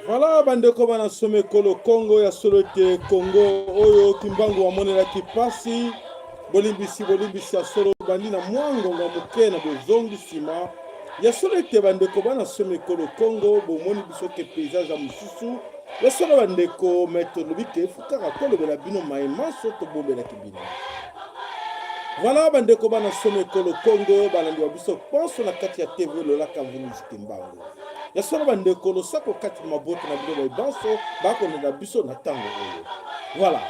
Voilà bandeko bana some ekolo Congo ya solo ete Congo oyo Kimbangu amonelaki pasi bolimbisi bolimbisi ya solo bandi na mwa ngonga moke na bozongi nsima ya solo ete bandeko bana some ekolo Congo bomoni biso ke paysage ya mosusu ya solo bandeko me tolobi ke kaka tolobela bino maye manso tobombelaki bino. Voilà bandeko bana some ekolo Congo balandi wa biso ponso na kati ya TV Lolaka Mvuluzi Kimbangu. Ya solo bandeko losako kati na mabota na bino baye banso bakolanda biso na ntango oyo. Voilà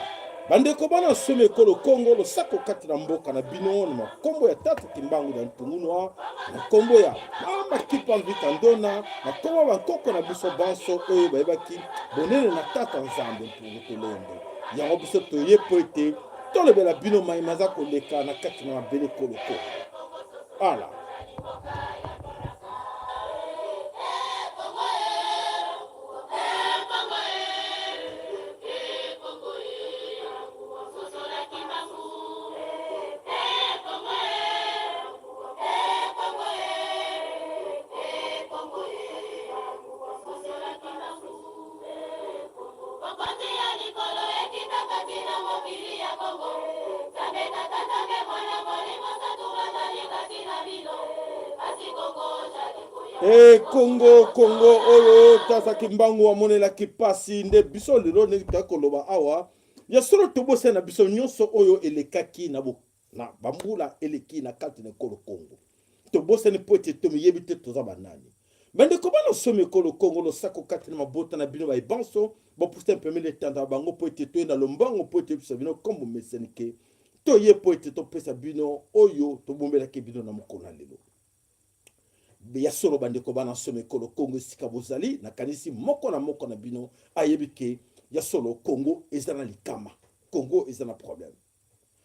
bandeko bana some ekolo Congo losako kati na mboka na bino na makombo ya tata Kimbangu na Ntungunwa na nkombo ya mama Kipa Mvita Ndona na nkombo ya bankoko na biso banso oyo bayebaki bonene na tata Nzambe Mpungu Tulendo. Yango biso toye mpo ete tolobela bino mai maza koleka na kati na mabele kolo Kongo. Ala. E Congo, Congo oyo tata Kimbangu amonelaki pasi nde biso lelo ndenge toyaki koloba awa ya solo tobosani na biso nyonso oyo elekaki na, na bambula eleki na kati na ekolo Congo. Tobosani mpo ete tomiyebi te toza banani. Bandeko bana somi ekolo Congo losako kati na mabota na bino baye banso bopusa mpemele etanda na bango mpo ete toye na lombango mpo ete toyebisa bino kombo meseni ke toye mpo ete topesa bino oyo tobombelaki bino na mokolo na lelo. Ya solo bandeko bana somi ekolo Congo esika bozali, nakanisi moko na moko na bino ayebi ke ya solo Congo eza na likama, Congo eza na problème.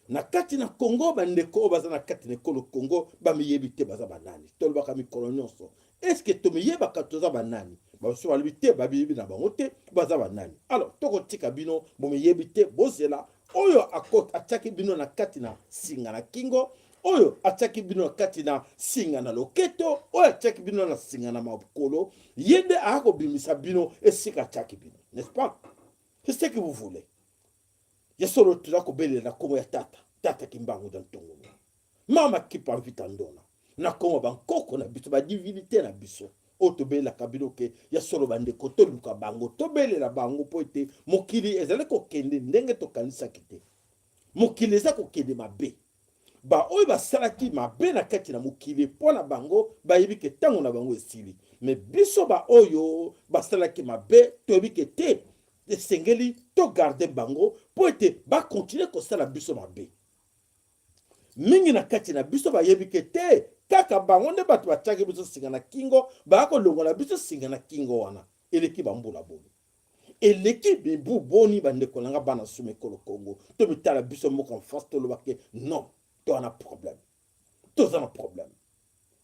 Na kati na Congo bandeko oyo baza na kati na ekolo Congo bamiyebi te baza banani. Tolobaka mikolo nyonso, eske tomiyebaka toza banani? Bamosusu balobi te, babiyebi na bango te baza banani. Alors tokotika bino bomiyebi te, bozela oyo atiaki bino na kati na singa na kingo, oyo atiaki bino na kati na singa na loketo, oyo atiaki bino na singa na makolo, ye nde akobimisa bino esika atiaki bino, n'est-ce pas? C'est ce que vous voulez. Ya solo toza kobelela na kombo ya tata tata Kimbangu da Ntongolo mama Kipa Mvita Ndona na kombo bankoko na biso badivinite na biso oyo tobelelaka bino ke ya solo bandeko toluka bango tobelela bango mpo ete mokili ezali kokende ndenge tokanisaki te. Mokili eza kokende mabe. Baoyo basalaki mabe na kati na mokili mpo na bango bayebi ke ntango na bango esili, me biso baoyo basalaki mabe toyebi ke te, esengeli togarde bango mpo ete bakontinue kosala biso mabe. Mingi na kati na biso bayebi ke te, kaka bango nde bato batiaki biso singa na kingo, baya kolongola biso singa na kingo wana eleki bambula boni. Eleki mibu boni bandeko na nga bana suma ekolo Congo tomitala biso moko en face toloba ke non toza na problème, toza na problème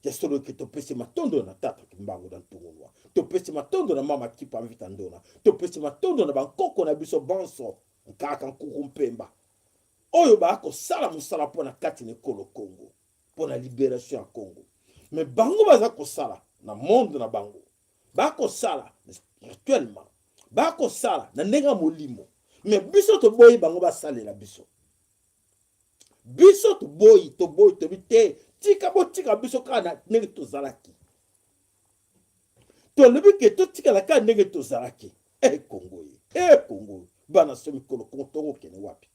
ya solo ke topesi matondo na tata Kimbangu na Ntungunua, topesi matondo na mama Kipa Mvita Ndona, topesi matondo na bankoko na biso banso Nkaka Nkuku Mpemba oyo baya kosala mosala mpo na kati na ekolo Congo mpo na liberation ya Congo, me bango baza kosala na monde na bango bakosala spirituellement, bakosala na ndenge ya molimo, me biso toboyi bango basalela biso. Biso toboyi, toboyi, tobi te, tika botika biso kaka na ndenge tozalaki. Tolobi ke totikala kaka ndenge tozalaki. E Kongo ye, e Kongo, bana so mikolo Kongo tokokende wapi?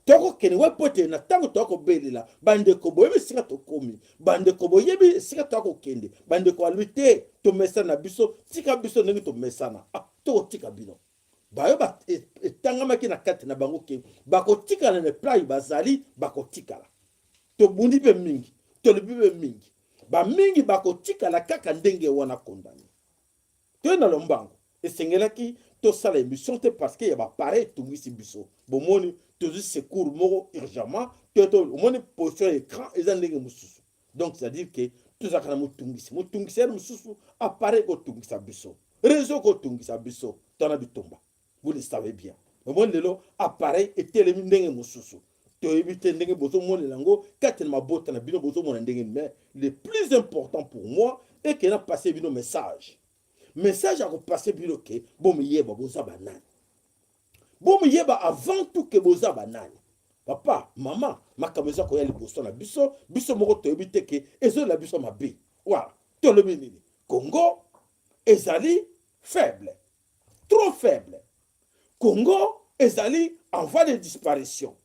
Tokokende wapi? Mpo ete na ntango toya kobelela bandeko, boyebi esika tokomi, bandeko boyebi esika toya kokende, bandeko balobi te, tomesana na biso, tika biso ndenge tomesana. Ah, tokotika bino. Bayo ba etangamaki na kati na bango ke bakotikala na epai bazali, bakotikala. Tobundi mpe mingi, tolobi mpe mingi, bamingi bakotikala kaka ndenge wana kondane. Toye na lombango, esengelaki tosala emission te parce que ya ba appareil etungisi biso. Bomoni tozwi secours moko urgemment, to to omoni position ya ecran eza ndenge mosusu. Donc c'est à dire que tozalaka na motungisi, motungisi ya mosusu appareil ekotungisa biso, réseau ekotungisa biso, tona bitumba. Vous le savez bien. Omoni lelo appareil etelemi ndenge mosusu. Toyebi te ndenge bozomonela yango kati na mabota na bino, bozomona ndenge, mais le plus important pour moi est que na passer bino message. Message ya kopase bino ke bomiyeba boza banani. Bomiyeba avant tout ke boza banani. Papa, mama, makambo eza koya liboso na biso, biso moko toyebi te ke ezolela biso mabe. Voilà, tolobi nini? Congo ezali faible, trop faible. Congo ezali en voie de disparition.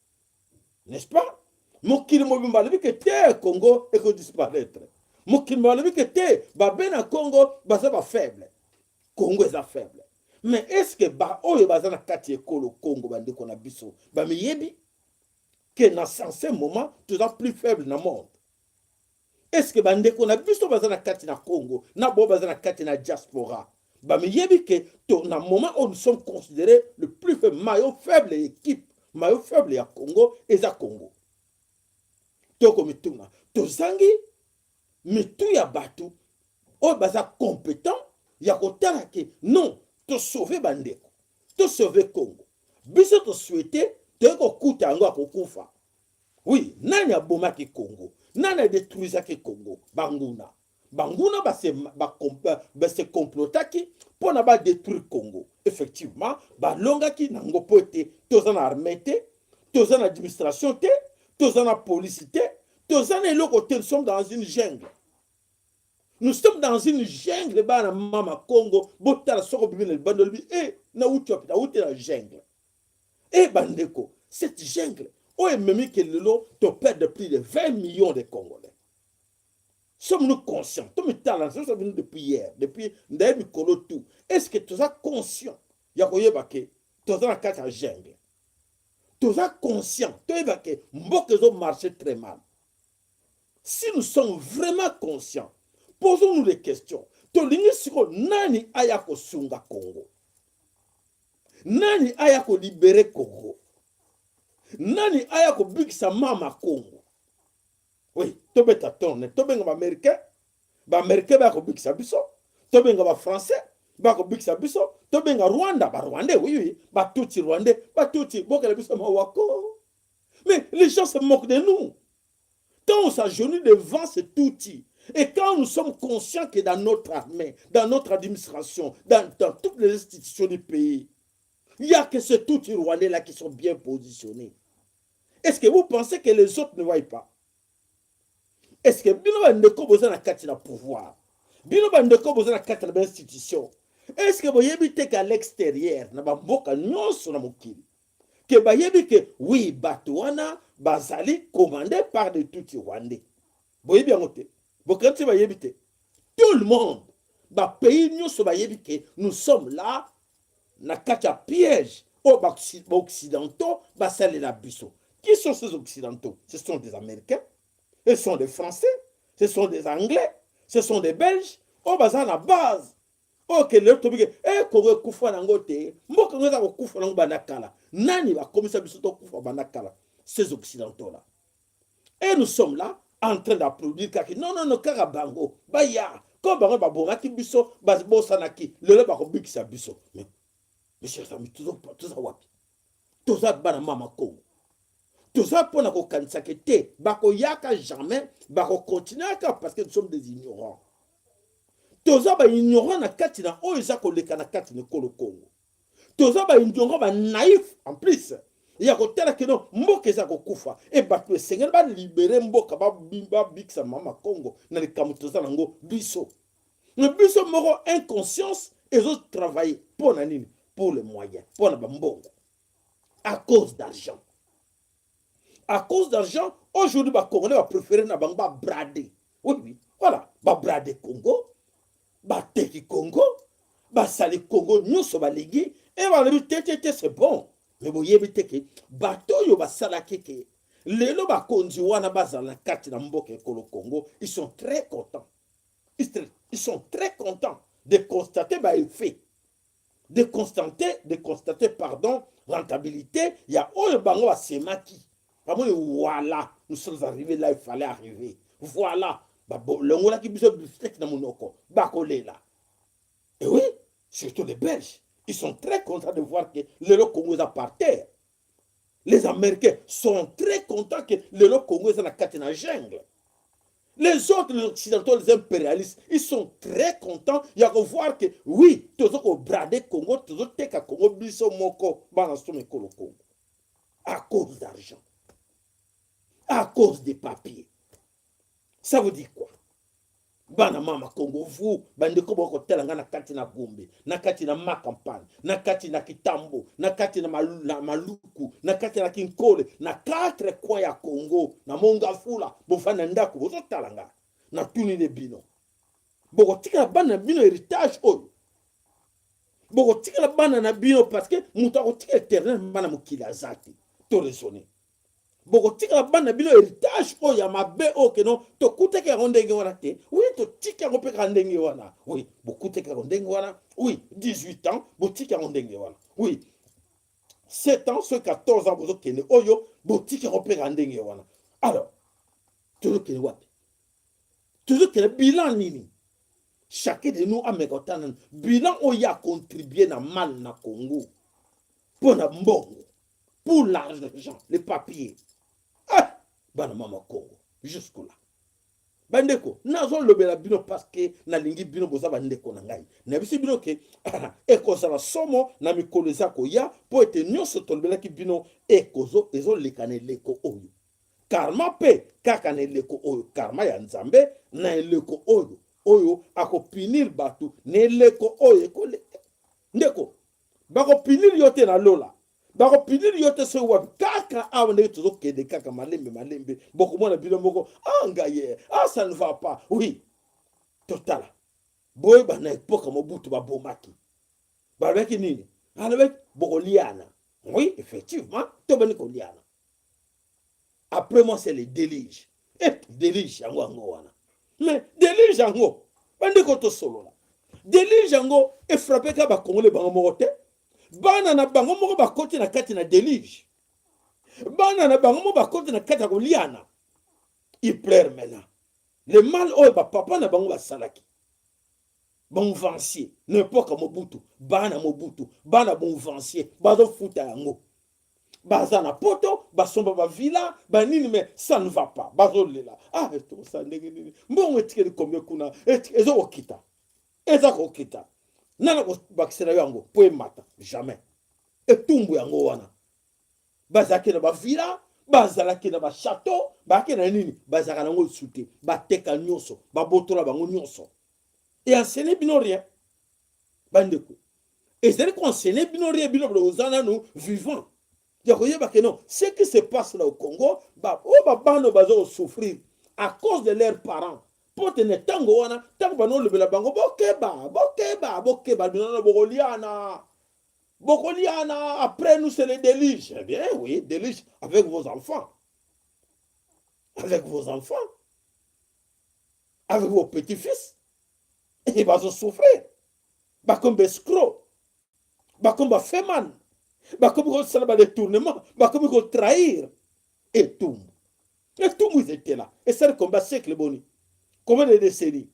N'est-ce pas? Mokili mobimba alobi ke te Congo eko disparaître. Mokili mobimba alobi ke te babe na Congo baza ba faible. Congo eza faible. Mais est-ce que ba oyo baza na kati ya ekolo Congo bandeko na biso bamiyebi ke na ce moment toza plus faible na monde? Est-ce que bandeko na biso baza na kati na Congo na bo baza na kati na diaspora bamiyebi ke to na moment où nous sommes considérés le plus faible, maillon faible ya équipe, maillon faible ya Congo eza Congo? Tokomituna, tozangi mitu ya bato oyo baza compétent ya kotala ke non, tosauve bandeko, tosauve Congo. Biso tosouhaite toye kokuta yango akokufa. Oui, nani abomaki Congo? Nani adétruisaki Congo? Banguna. Banguna base base complotaki mpona badétruire Congo. Effectivement, balongaki nango mpo ete toza na armée te, toza na administration te, toza na police te, toza na eloko te. Nous sommes dans une jungle, nous sommes dans une jungle. Bana mama Congo, botala, soko obimi na libanda, olobi e nauti wapi? Nauti na jungle. E bandeko, cette jungle oyo ememi ke lelo toperdre plus de 20 millions de Congolais. Sommes-nous conscients? Tomitala nyonso bino depuis hier, depuis ndaye mikolo tout. Est ce que toza conscient ya koyeba ke toza na kati ya jungle? Toza conscient toyeba ke mboka ezomarche très mal? Si nous sommes vraiment conscients, posons-nous des questions. Tolingi sikoyo nani aya kosunga Congo? Nani aya kolibérer Congo? Nani aya kobikisa mama Congo? Oui, tobeta tone, tobenga baaméricain, baaméricain baya kobikisa biso, tobenga bafrançais baya kobikisa biso, tobenga Rwanda, barwandais, oui, batutsi rwandais, batutsi bokela biso mawako. Mais les gens se moquent de nous. Quand on s'agenouille devant cet outil et quand nous sommes conscients que dans notre armée, dans notre administration, dans toutes les institutions du pays, il n'y a que ce Tutsi rwandais là qui sont bien positionnés, est-ce que vous pensez que les autres ne voient pas? Est-ce que bino bandeko boza na kati na pouvoir, bino bandeko boza na kati na bainstitution, est-ce que boyebi te qu'à l'extérieur, na bamboka nyonso na mokili, ke bayebi ke oui, bato wana bazali commandé par des Tutsi rwandais? Boyebi yango te? Bokanisi bayebi te? Tout le monde, bapays nyonso bayebi ke nous sommes là na kati ya piège oyo baoccidentaux basalela biso. Qui sont ces Occidentaux? Ce sont des Américains, ce sont des Français, ce sont des Anglais, ce sont des Belges oyo baza na base oyo ke lelo tobike e Kongo ekufa nango te. Mboka yango eza kokufa nango banda kala. Nani bakomisa biso tokufa banda kala? Ces Occidentaux là. Et nous sommes là en train d'applaudir kaka non, non, non, kaka bango baya ko bango babomaki biso, babosanaki, lelo bakobikisa biso. Mais mes chers amis, toza wapi? Toza bana mama Kongo, toza mpona kokanisaka te bakoyaka jamais, bakokontinuaka parce que nous sommes des ignorants. Toza baignorant na kati na oyo eza koleka na kati na ekolo Kongo. Toza baignorant, banaïf en plus ya kotala keno mboka eza kokufa e bato esengeli balibérer mboka, babikisa mama Kongo na likambo toza nango biso. Mais biso moko, inconscience ezotravaille. Mpo na nini? Pour le moyen, mpo na bambongo, à cause d'argent, à cause d'argent. Aujourd'hui, bacongolais bapréféré na bango babrader. Oui, voilà, babrader Congo, bateki Congo, basali Congo nyonso balingi e balobi te te te, c'est bon. Mais boyebi te ke bato oyo basalaki ke lelo bakonzi wana bazala na kati na mboka ekolo Congo, ils sont très contents, ils sont très contents de constater baeffet, de constater, pardon, rentabilité ya oyo bango basemaki. Bamoni, voilà, nous sommes arrivés là il fallait arriver. Voilà, balongolaki biso bifteck na monoko, bakolela. Et oui, surtout les Belges, ils sont très contents de voir que lelo Congo eza par terre. Les Américains sont très contents que lelo Congo eza na kati na jungle. Les autres, les Occidentaux, les impérialistes, ils sont très contents ya kovoir que oui, tozo kobrader Congo, tozoteka Congo biso moko bana so ekolo Congo à cause d'argent, à cause des papiers. Ça veut dire quoi? Bana mama Congo, vous bandeko bokotala nga na kati na Gombe, na kati na Makampagne, na kati na Kitambo, na kati na, na Maluku, na kati na Kinkole, na quatre coins ya Congo, na Mongafula, bofanda ndako bozotala nga, natuni ne bino, bokotikala bana na bino héritage oyo? Bokotikala bana na bino? Parce que moto akotika éternel bana mokili aza te. To raisonner, bokotikala bana bino héritage oyo ya mabe oyo keno tokutaki yango ndenge wana te? Oui, totiki yango mpe kaka ndenge wana. Oui, bokutaki yango ndenge wana. Oui, 18 ans botiki yango ndenge wana. Oui, 7 ans, soki 14 ans bozokende oyo, botiki yango mpe kaka ndenge wana. Alors tozokende wapi? Tozokende bilan nini? Chacun de nous ameka otala nanu bilan oyo acontribuer na mal na Congo mpo na mbongo, pour l'argent, les papiers. Ah, bana mama Congo, jusque là bandeko, nazolobela bino parce que nalingi bino, boza bandeko na ngai. Nayebisi bino ke ekozala somo na mikolo eza koya, mpo ete nyonso tolobelaki bino ekozo ezoleka na eleko oyo. Karma mpe kaka na eleko oyo, karma ya Nzambe na eleko oyo, oyo akopunir bato na eleko oyo ekoleka. Ndeko, bakopunir yo te na lola, bakopunir yo te soki wapi. Kaka awa ndenge tozokende kaka malembe malembe, bokomona bino moko. Ah, ngai ye, ah, ça ne va pas. Oui, totala boyeba, na époque Mobutu babomaki, balobaki nini? Alobaki bokoliana. Oui, effectivement, tobandi koliana. Après moi, c'est le déluge. Eh, déluge yango, yango wana. Mais déluge yango, bandeko, tosolola, déluge yango efrapper kaka bakongole bango moko te. Bana na bango moko bakoti na kati na déluge, bana na bango moko bakoti na kati ya koliana. Ils pleurent maintenant le mal oyo bapapa na bango basalaki. Bamouvancier na époque Mobutu, bana Mobutu, bana bamouvancier bazofuta yango. Baza na Poto, basomba bavilla, banini, mais ça ne va pas. Bazolela: ah, tokosala ndenge nini? Mbongo etikeli combien kuna? Eza kokita, eza kokita. Nana kobakisela yo yango mpo emata? Jamais. Etumbu yango wana. Bazalaki na bavilla, bazalaki na bachâteau, bazalaki na nini, bazalaka nango lisusu te. Bateka nyonso, babotola bango nyonso. Eenseigner bino rien, bandeko, ezali koenseigner bino rien. Bino oza nanu vivant ya koyeba ke non, ce qui se passe là au Congo, oyo babana baza kosouffrir à cause de leurs parents, mpo te na ntango wana, ntango banolobela bango: bokeba, bokeba, bokeba, bino bokoliana, bokoliana. Après nous, c'est le déluge. Eh bien oui, déluge avec vos enfants, avec vos enfants, avec vos petits-fils, et bazosouffrir. Bakomi baescroc, bakomi bafeman, bakomi kosala badétournement, bakomi kotrahir. Etumbu, etumbu ezetela esali combien siècle boni, combien de décennies?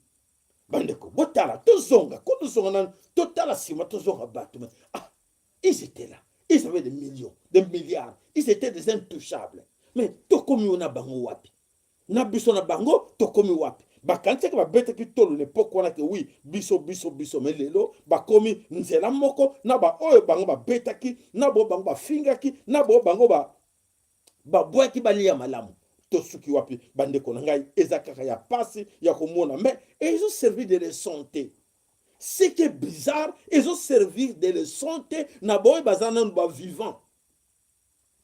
Bandeko, botala, tozonga ko, tozonga nanu, totala nsima, tozonga bato. Mais ah, ils étaient là, ils avaient des millions, des milliards, ils étaient des intouchables. Mais tokomi oyo na bango wapi? Na biso na bango tokomi wapi? Bakanisaki, babetaki tolo na époque wana ke oui, biso, biso, biso. Mais lelo bakomi nzela moko na baoyo bango babetaki, na bo bango bafingaki, na bo bango babwaki balia malamu. Tosuki wapi, bandeko na ngai? Eza kaka ya pasi ya komona, mais ezoservir de leçon te. Ce qui est bizarre, ezoservir de leçon te na baoyo baza nanu bavivant,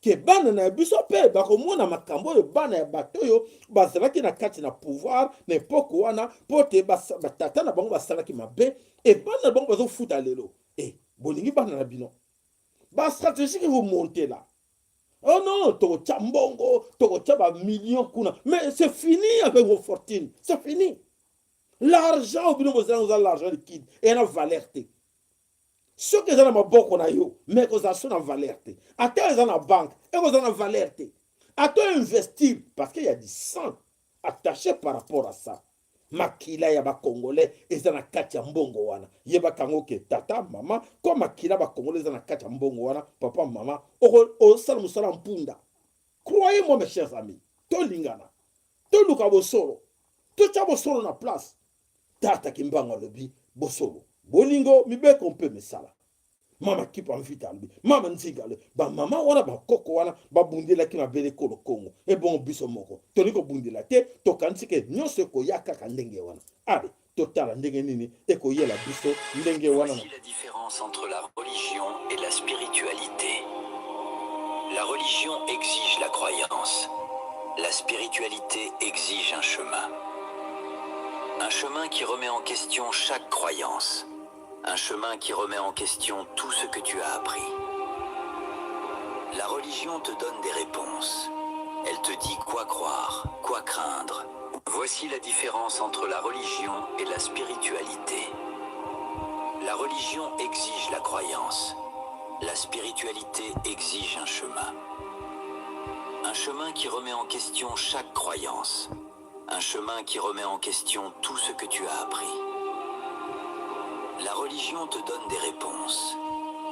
ke bana na biso mpe bakomona makambo oyo bana ya bato oyo bazalaki na kati na pouvoir na époque wana, mpo te batata na bango basalaki mabe e bana na bango bazofuta lelo. E bolingi bana na bino bastratégie que vous montez là? Oh non, tokotya mbongo, tokotya bamillion kuna, mais c'est fini avec vos fortunes, c'est fini. L'argent oyo bino bozala, oza l'argent liquide, eya na valeur te. Soki eza na maboko na yo, mais ekozala so na valeur te. Ata eza na banque, ekozala na valeur te. Ata investir, parce qu'il y a du sang attaché par rapport à ça. Makila ya bacongolais eza na kati ya mbongo wana. Yebaka yango ke tata, mama, ko makila bacongolais eza na kati ya mbongo wana. Papa, mama, osala mosala mpunda. Croyez moi, mes chers amis, tolingana, toluka bosolo. Totya bosolo na place. Tata Kimbangu alobi bosolo, bolingo, mibeko mpe misala. Mama Kipa Mvita alobi, mama Nzinga alobi, bamama wana bakoko wana babundelaki mabele ekolo Kongo. Ebongo biso moko tolingi kobundela te, tokanisi ke nyonso ekoya kaka ndenge wana. Ale totala ndenge nini ekoyela biso ndenge wana. Voici la différence entre la religion et la spiritualité. La religion exige la croyance. La spiritualité exige un chemin. Un chemin qui remet en question chaque croyance. Un chemin qui remet en question tout ce que tu as appris. La religion te donne des réponses. Elle te dit quoi croire, quoi craindre. Voici la différence entre la religion et la spiritualité. La religion exige la croyance. La spiritualité exige un chemin. Un chemin qui remet en question chaque croyance. Un chemin qui remet en question tout ce que tu as appris. La religion te donne des réponses.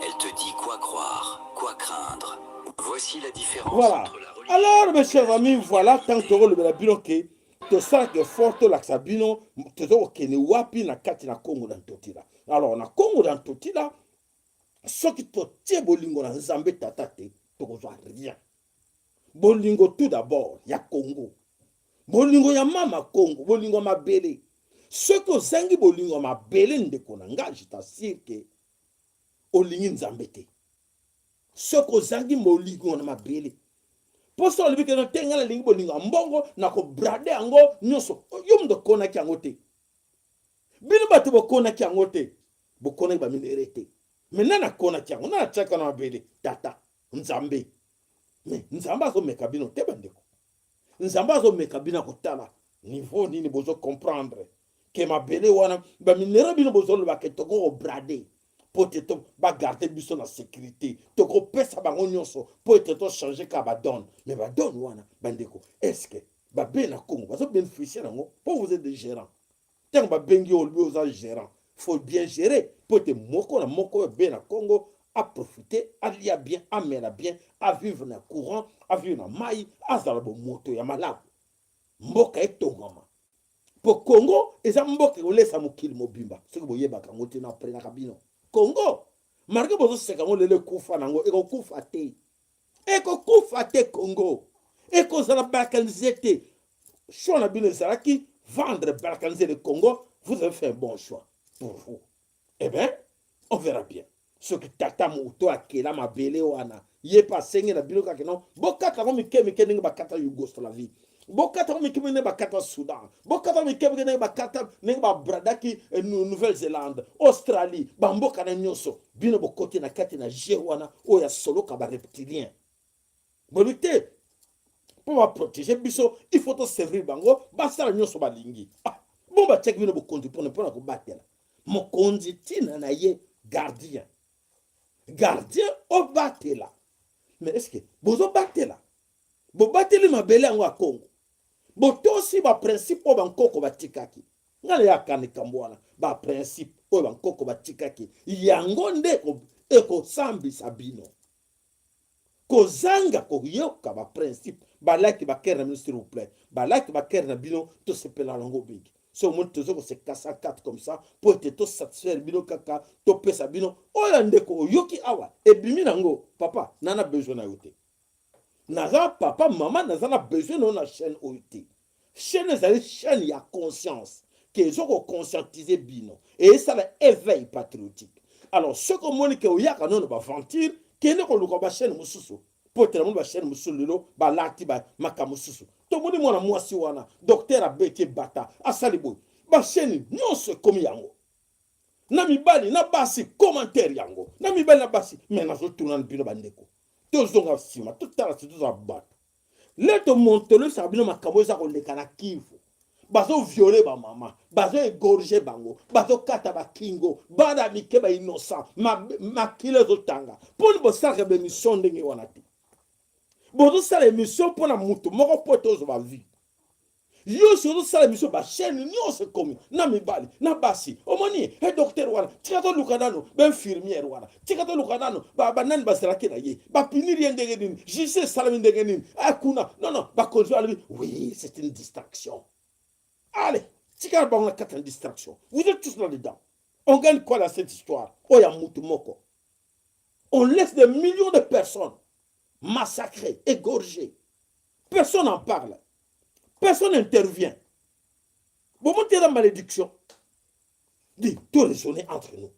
Elle te dit quoi croire, quoi craindre. Voici la différence Voilà. entre la religion Alors, mes et la chers amis, voilà, tant spiritualité. tokolobela bino ke tosalaka effort tolakisa bino toza kokende wapi na kati na Kongo na Ntotila. Alors, na Kongo na Ntotila, soki totie bolingo na Nzambe Tata te, tokozwa rien. Bolingo tout d'abord ya Congo, bolingo ya mama Congo, bolingo ya mabele. Soki ozangi bolingo ya mabele, ndeko na nga, je t'assure ke olingi Nzambe te. Soki ozangi bolingo na mabele, mpo soki olobi ke te, ngai nalingi bolingo ya mbongo, na kobrader yango nyonso, yo moto okonaki yango te. Bino bato bokonaki yango te, bokonaki baminerais te. Me nani akonaki yango? Nani atiaka na mabele? Tata Nzambe. Me Nzambe azomeka bino te, bandeko. Nzambe azomeka bino, akotala niveau nini bozo comprendre ke mabele wana, baminerais, bino bozoloba ke toko kobrader mpo te to bagarder biso na sécurité, tokopesa bango nyonso mpo ete tochange kaka badonne. Mais badonne wana, bandeko, est-ce babe na Congo bazobénéficie nango? Mpo vous êtes des gérants. Ntango babengi yo, olobi oza gérant, faut bien gérer mpo ete moko na moko oyo be na Congo aprofite, alia bien, amela bien, avivre na courant, avivre na mai, azala bomoto ya malamu, mboka etongama. Mpo Congo eza mboka ekolesa mokili mobimba. Soki boyebaka yango te, na aprenaka bino. Congo, malgré bozoseka yango lelo, ekufa nango, ekokufa te, ekokufa te. Congo ekozala balkanisé te. Choix na bino ezalaki vendre, balkaniser le Congo. Vous avez fait un bon choix pour vous. Eh bien, on verra bien. Soki tata moto akela mabele wana, ye mpe asenge na bino kaka no bokata yango mike mike, ndenge bakata Yougoslavie, bokata yango mike mike ndenge bakata Soudan, bokata yango mike mike ndenge bakata, ndenge babradaki Nouvelle-Zélande, Australie, bamboka na nyonso. Bino bokoti na kati na jeu wana oyo ya soloka bareptilien. Bolobi te mpo baprotéger biso, il faut toservir bango, basala nyonso balingi. Ah, bon, batiaki bino bokonzi mpona kobatela. Mokonzi, ntina na ye gardien, gardien obatela. Mais est ce que bozobatela? Bobateli mabele yango ya Kongo? Botosi baprincipe oyo bankoko batikaki? Ngai nayaka likambo wana, baprincipe oyo bankoko batikaki, yango nde ekosambisa bino. Kozanga koyoka baprincipe, balike, bacœur na bino, s'il vous plaît, balike, bacœur na bino, tosepela yango mingi. So omoni toza kose casser quatre comme ça mpo ete tosatisfaire bino kaka, topesa bino oyo. Ndeko, oyoki awa ebimi nango, papa na besoin na yo te. Naza papa, mama, naza na besoin na yo na chaîne oyo te. Chaîne ezali chaîne ya conscience ke eza koconscientiser bino, eyesala éveil patriotique. Alors, soki omoni ke oyaka nono baventure, kende koluka bachaîne mosusu, mpo ete namoni bachaîne mosusu lelo balati makambo mosusu. Tomoni mwana mwasi wana, docteur, abeti ebata, asali boye, bachaîne nyonso ekomi yango, na mibali na basi, commentaire yango na mibali na basi. Me nazotuna na bino, bandeko, tozonga nsima, totala si tozala bato. Le tomontolosaka bino makambo eza koleka na Kivu. Bazovioler bamama, bazoégorger bango, bazokata bakingo, bana mike, bainnocent, makila ezotanga. Mponi bosalaka baémission ndenge wana te? Bozosala émission mpona motu moko mpo tozwa bavues. Nyonso ozosala émission, bachaîne nyonso ekomi na mibali na basi. Omoni e docteur wana, tika toluka nano bainfirmière wana, tika toluka nano banani bazalaki na ye, bapunir ye ndenge nini, justice esalami ndenge nini akuna. Non, non, bakonzi balobi oui, c'est une distraction. Allez, tikala bango na kati na distraction. Vous êtes tous là dedans. On gagne quoi dans cette histoire? Oyo ya mutu moko. On laisse des millions de personnes massacrées, égorgées. Personne n'en parle. Personne n'intervient. Bomoni la malédiction. Dit, tout raisonner entre nous.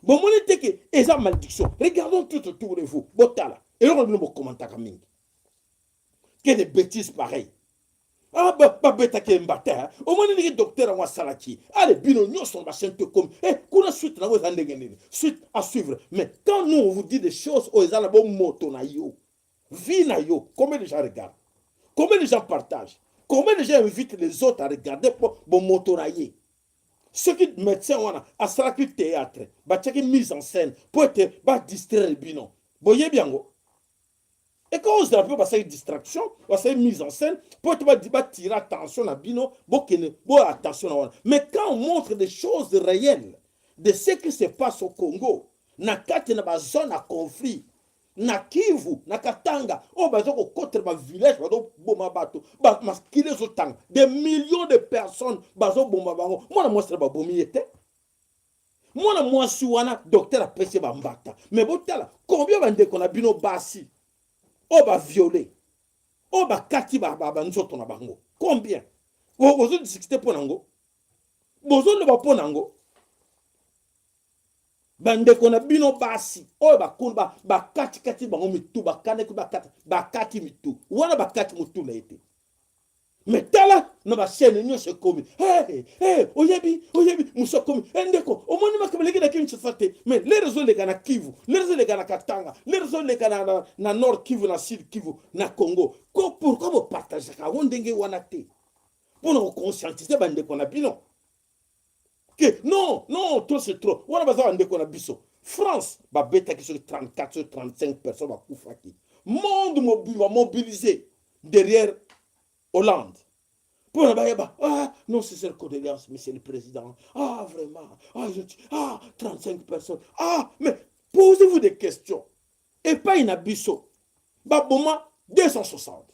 Bomoni te que eza malédiction. Regardons tout autour de vous. Botala. Eloko bino bokomantaka mingi. Que des bêtises pareilles. Ah, babetaki mbata. Omoni ndenge docteur yango asalaki. Ale bino nyonso na bachaîne tokomi. Eh, kuna suite nango eza ndenge nini? Suite à suivre. Mais quand nous on vous dit des choses oyo eza na bomoto na yo, vie na yo, combien de gens regardent? Combien de gens partagent? Combien de gens invitent les autres à regarder po bomoto na ye? Soki médecin wana asalaki théâtre, batiaki mise en scène po ete badistraire bino, boyebi yango. Et quand ozala mpe basali distraction, basali mise en scène po ete batire attention na bino, bokende boya attention na wana. Mais quand on montre des choses réelles de ce qui se passe au Congo, na kati na bazone ya conflit, na Kivu, na Katanga, oyo baza kokotela bavillage, bazoboma bato, makili ezotanga, des millions de personnes bazoboma bango. Mwana mwasi na babomi ye te. Mwana mwasi wana, docteur apesi ye bambata. Mais botala combien bandeko na bino basi oyo baviole, oyo bakati banzoto na bango. Combien bozodiscute mpo nango? Bozoloba mpo nango? Bandeko na bino basi oyo bakuni, bakatikati bango mitu, bakanaki, bakati mitu wana, bakati motu na ye te. Mais tala na bachaîne nyonso ekomi. Hey, hey, oyebi, oyebi mosu akomi. Hey, ndeko, omoni makambo eleki na Kinshasa te? Mais lere ezoleka na Kivu, lere ezoleka na Katanga, lere ezoleka na Nord Kivu, na Sud Kivu, na Congo. Ko pourquoi bopartageaka yango ndenge wana te mpona koconscientiser bandeko na bino ke non, non, trop c'est trop? Wana baza bandeko na biso. France babetaki soki 34, soki 35 personnes bakufaki. Monde mobimba mobilisé derrière Hollande mpona bayeba. Ah non, c'est cette condoléance, monsieur le président. Ah vraiment, ah, ah 35 personnes, ah. Mais posez-vous des questions. Epai na biso baboma 260,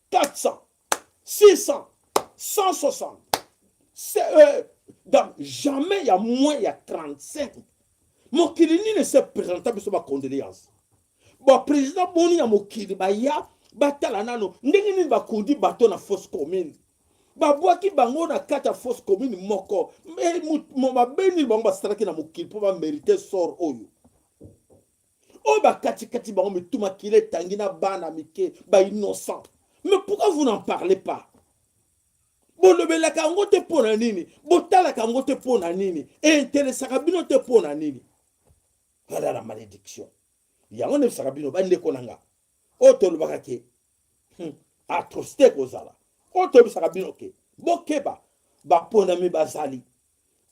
400, 600, 160. Donc jamais ya moins ya 35. Mokili nini se présenta biso bacondoléance? Baprésident boni ya mokili baya batala nano ndenge nini bakundi bato na fosse commune, babwaki bango na kati ya fosse commune moko? Mabe nini bango basalaki na mokili mpo bamérite sort oyo, oyo bakatikati bango mitu, makili etangi, na bana mike, bainnocent? Mais pourquoi vous n'en parlez pas? Bolobelaka yango te mpo na nini? Botalaka yango te mpo na nini? Einteresaka bino te mpo na nini? Voilà la malédiction. Yango ndebisaka bino, bandeko na nga, oyo tolobaka ke atrocité ekozala. Oyo toyebisaka bino ke bokeba, baponami bazali,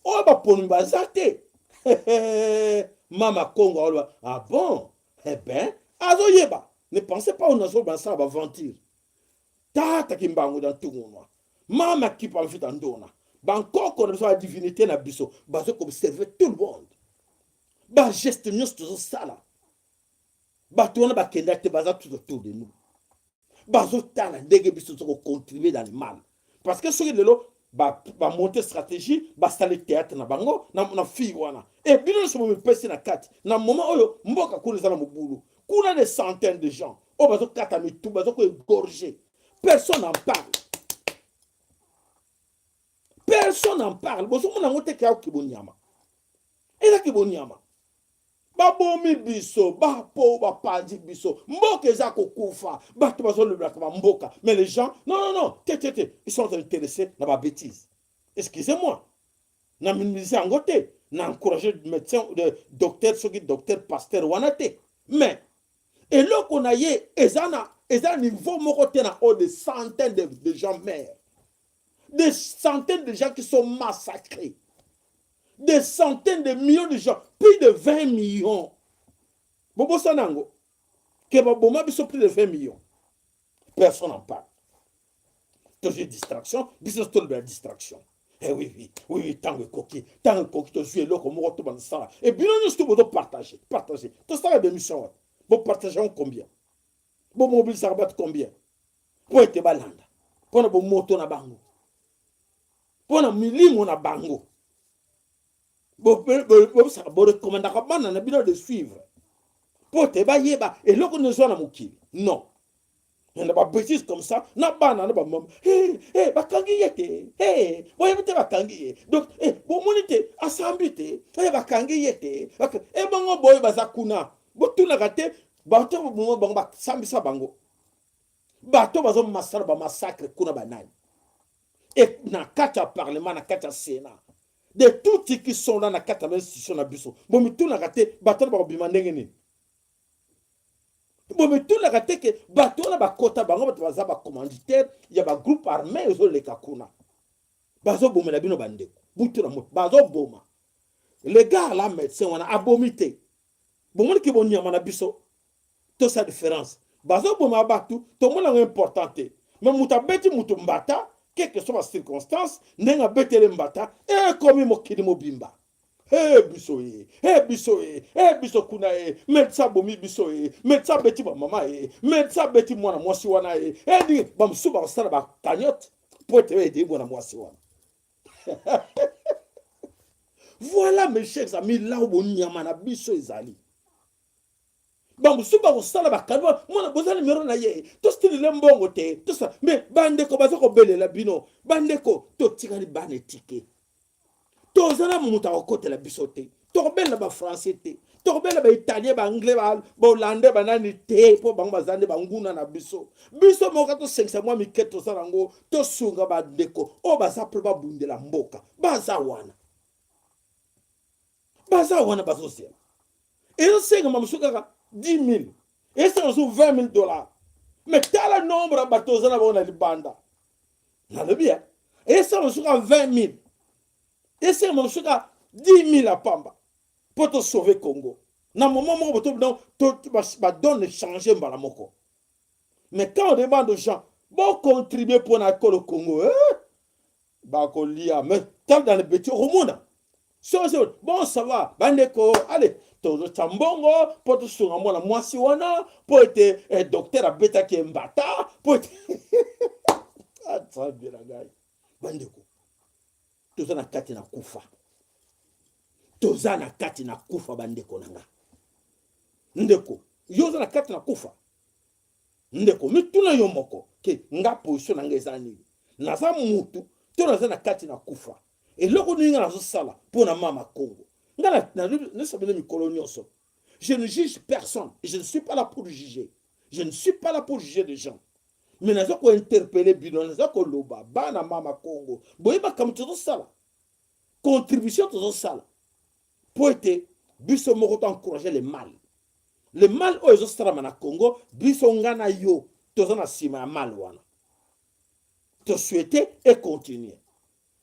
oyo baponami baza te. Mama Kongo aloba: ah bon, eh ben azoyeba. Ne pensez pas oyo nazoloba nasala baventure. Tata Kimbangu da ntungunwa, mama Kipa Mvita Ndona, bankoko na biso, badivinité na biso, bazokoobserve tout le monde. Bageste nyonso tozosala, bato wana bakenda te, baza tout autour de nous, bazotala ndenge biso tozokocontribue dans le mal. Parce que soki lelo bamonte stratégie, basali théâtre na bango na fille wana, e bino nyonso bomipesi na kati. Na moment oyo mboka kuna eza na mobulu, kuna des centaines de gens oyo bazokata mitu, bazokoégorge, personne n'en parle, personne n'en parle. Bozomona yango te ke akoki bonyama, ezaki bonyama. Babomi biso, bapo bapanzi biso, mboka eza kokufa, bato bazolobelaka bamboka. Mais les gens, non, non, non, te, te, te, ils sont intéressés na babêtise. Excusez-moi, na minimise yango te, na encourage médecin, docteur, soki docteur, pasteur wana te. Mais eloko na ye eza na eza niveau moko te na oyo de centaines de gens meurent, des centaines de gens qui sont massacrés, des centaines de millions de gens, plus de 20 millions. Bobosana yango ke baboma biso plus de 20 millions. Personne n'en parle. Tozwi distraction, biso tolobela distraction. Eh oui, ntango ekoki, ntango ekoki, tozwi eloko moko to bandosala. E bino nyonso to bozopartage, partage. Tosala bémission wana, bopartage yango combien? Bomobilisaka bato combien mpo ete balanda mpona bomoto na bango? Mpo na milimo na bango. Bobisaka, borekomandaka bana na bino de suivre mpo te bayeba eloko nini ezwa na mokili. Non, na ba bêtises comme ça na bana na bamama. Hey, hey, bakangi ye te. Hey, boyebi te bakangi ye. Donc hey, bomoni te asambi te. Hey, bakangi ye te. Ebongo boye baza kuna, botunaka te bato bango basambisa bango, bato bazomasala bamassacre kuna banani? E na kati ya parlement, na kati ya sénat, de tout qui sont là na kati ya bainstitution na biso, bomitunaka te bato wana bakobima ndenge nini? Bomitunaka te ke bato wana bakota bango, bato baza bacommanditaire ya bagroupe armé ezoleka kuna, bazobomela bino bandeko butu na moto, bazoboma le gars la médecin wana abomi te? Bomoni ke bonyama na biso, tosala différence. Bazoboma bato, tomona yango important te, mais moto abeti moto mbata, quelque soit bacirconstance ndenge abeteli mbata, ekomi mokili mobimba. E biso ye, e biso ye, e biso kuna ye, médecin abomi biso ye, médecin abeti bamama ye, médecin abeti mwana mwasi wana ye. Edi bamosusu bakosala bacagnotte po ete oede mwana mwasi wana. Voilà, mes chers amis, là où bonyama na biso ezali. Bamosusu bakosala bakano mwana, boza nimero na ye, tosilile mbongo te, tosala. Mais bandeko baza kobelela bino, bandeko totikali bana etike, toza na moto akokotela biso te. Tokobelela bafrançais te, tokobelela baitalien, baanglais, bahollandais, banani te, mpo bango baza nde banguna na biso. Biso moko tosengisa mwa mike toza nango, tosunga bandeko oyo baza mpe babundela mboka. Baza wana, baza wana, bazozela. Ezosengama mosusu kaka 10 000, esenga mosusu 20 000 $. Mais tala nombre ya bato oza na bango na libanda. Nalobi ya esenga mosusu kaka 20 000, esenga mosusu kaka 10 000 ya pamba mpo tosauve Congo. Na moment moko boto badonne change mbala moko. Mais quand on demande aux gens bocontribue mpo na ekolo Congo, eh? Bakolia. Mais tala dans le petit, okomona so bon, ça va, bandeko, allez, tozotya mbongo mpo tosunga mwana mwasi wana mpo ete docteur abetaki mbata mpo ete Nzambe na ngai. Bandeko, toza na kati na kufa, toza na kati na kufa. Bandeko na nga, ndeko, yo oza na kati na kufa. Ndeko, mituna yo moko ke nga position na nga eza nini? Naza mutu to naza na kati na kufa? Eloko nini nga nazosala mpo na mama Congo? Nga nyonso bino mikolo nyonso, je ne juge personne et je ne suis pas là pour juger. Je ne suis pas là pour juger les gens, mais naza kointerpeller bino, naza koloba, bana mama Congo, boyebaka moto tozosala contribution, tozosala mpo ete biso moko toencourage le mal, le mal oyo ezosalama na Congo. Biso, nga na yo, toza na nsima ya mal wana. Tosouhaite econtinue,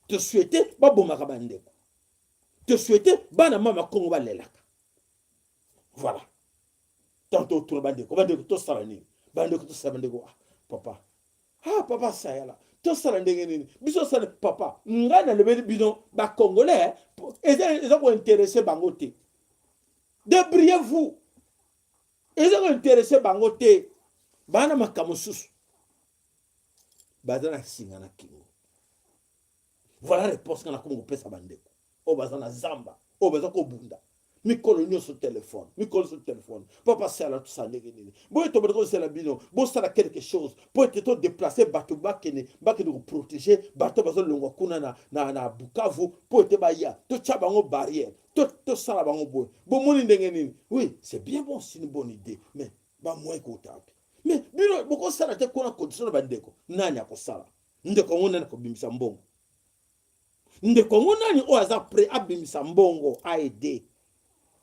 tosouhaite babomaka bandeko, tosouhaite bana mama Congo balelaka. Voilà, tanto otuna bandeko, bandeko tosala nini? Bandeko tosala, bandeko, ah, papa, ah, papa Sayala, tosala ndenge nini? Biso osala, papa. Ngai nalobeli bino bacongolais, eza kointéresser bango te. Débrouillez-vous, eza kointéresser bango te. Bana makambo mosusu baza na singa na kingo. Voilà réponse nga nakomi kopesa bandeko oyo baza na zamba, oyo baza kobunda mikolo nyonso. Telefone, mikolo nyonso telefone: "Papa Sala, tosala ndenge nini boye? Tobandi kozela bino bosala quelque chose mpo ete todeplace bato, bakende koprotéger bato bazolongwa kuna na Bukavu, mpo ete baya totya bango barrière, tosala bango boye. Bomoni ndenge nini?" Oui, c'est bien bon, c'est une bonne idée, mais bamoyen kota wapi? Mais bino bokosala te kuna condition na bandeko. Nani akosala? Ndeko yango nani akobimisa mbongo? Ndeko yango nani oyo aza prêt abimisa mbongo, aide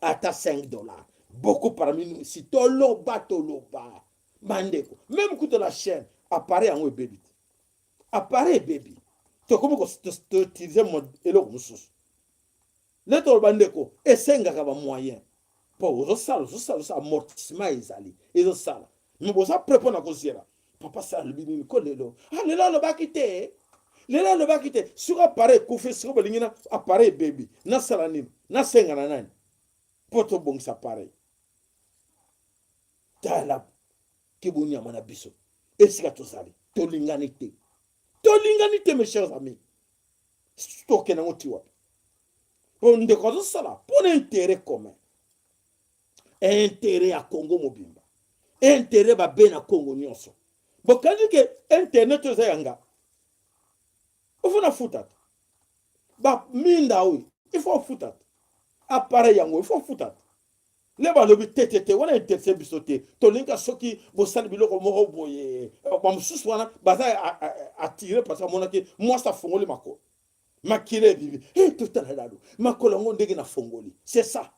ata 5 $? Beaucoup parmi nous ici, toloba, toloba bandeko, même kuta la chaîne, appareil yango ebebi te, appareil ebebi, tokomi koutiliser eloko mosusu. Nde toloba, ndeko, esengaka bamoyen mpo ozosala, ozosala, ozosala, amortissement ezali, ezosala. Mais boza prêt mpo na kozela papa Sala alobi nini ko lelo? Ah, lelo alobaki te, lelo alobaki te. Soki appareil ekufi, soki bolingi na appareil ebebi, nasala nini? Nasenga na nani mpo tobongisa appareil? Tala ke bonyama na biso esika tozali, tolingani te, tolingani te, mes chers amis. Tokende yango ti wapi? Po ndeko azosala mpo na intérêt commun, intérêt ya Congo mobimba, intérêt babe na Congo nyonso. Bokangi ke internet oyo eza ya nga, il faut nafuta te. Baminda oyo, il faut ofuta te. Appareil yango, il faut ofuta te. Nde balobi te, te, te, wana interese biso te. Tolinga soki bosali biloko moko boye, bamosusu wana baza attiré parce amonaki mwasi afongoli makolo, makila ebimi. E totala lalo makolo yango ndenge nafongoli. C'est ça,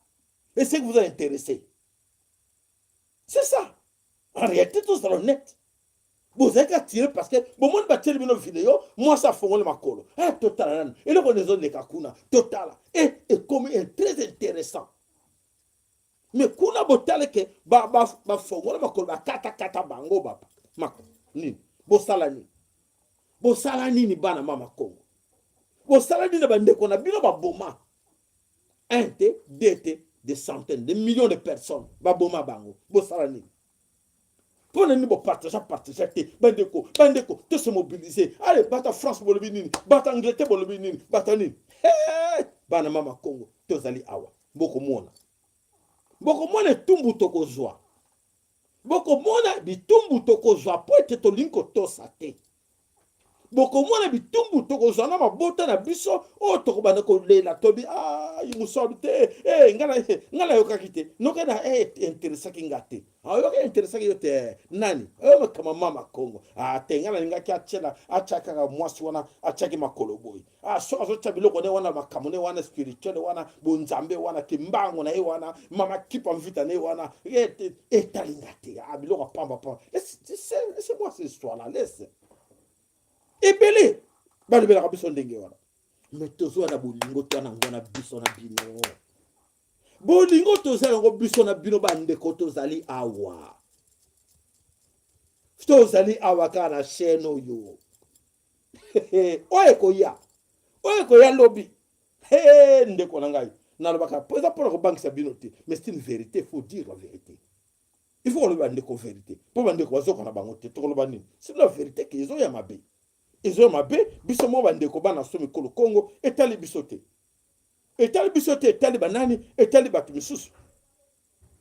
et ce qui vous a intéressé, c'est ça. En réalité, tozala honnête, bozalaki attiré parce que bomoni batieli bino video, mwasi afongoli makolo. E totala nanu eloko nde ezoleka kuna, totala. E ekomi très intéressant. Mais kuna botala ke bafongola makolo, bakatakata bango bapa nini. Bosala nini? Bosala nini, bana mama Kongo? Bosala nini na bandeko na bino baboma? Un te, deux te, des centaines de millions de personnes baboma bango. Bosala nini? Mpo na nini bopartage partage te? Bandeko, bandeko, tose mobiliser. Ale, bata France bolobi nini? Bata Angleterre bolobi nini? Bata nini? Bana mama Kongo, tozali awa. Bokomona, bokomona etumbu tokozwa, bokomona bitumbu tokozwa mpo ete tolingi kotosa te. Bokomona bitumbu tokozwa na mabota na biso oyo tokobanda kolela. Tobi mosolo te. Ngai nayokaki te, noki na interesaki nga te. Ayoki interesaki yo te. Nani oyo makambo mama Kongo te? Ngai nalingaki atiela, atya kaka mwasi wana atiaki makolo boye. Soki azotya biloko ne wana, makambo ne wana spirituel wana, bonzambe wana, kimbango na ye wana, mama kipa mvita na ye wana, etalinga te. Biloko pamba pamba. Laisse-moi cette histoire là, laisse. Ebele balobelaka biso ndenge wana, me tozwa na bolingo to na ngo na biso na bino. Bolingo toza yango biso na bino, bandeko. Tozali awa, tozali awa kaka na chaîne oyo. Oyo ekoya, oyo ekoya lobi. Ndeko na ngai, nalobaka mpo eza mpona kobangisa bino te, mais c'est une vérité. Faut dire la vérité, il faut koloba bandeko vérité, mpo bandeko bazoka na bango te. Tokoloba nini? C'est la vérité ke ezoya mabe, ezoya mabe. Biso moko bandeko bana so mikolo Kongo, etali biso te, etali biso te. Etali banani? Etali bato misusu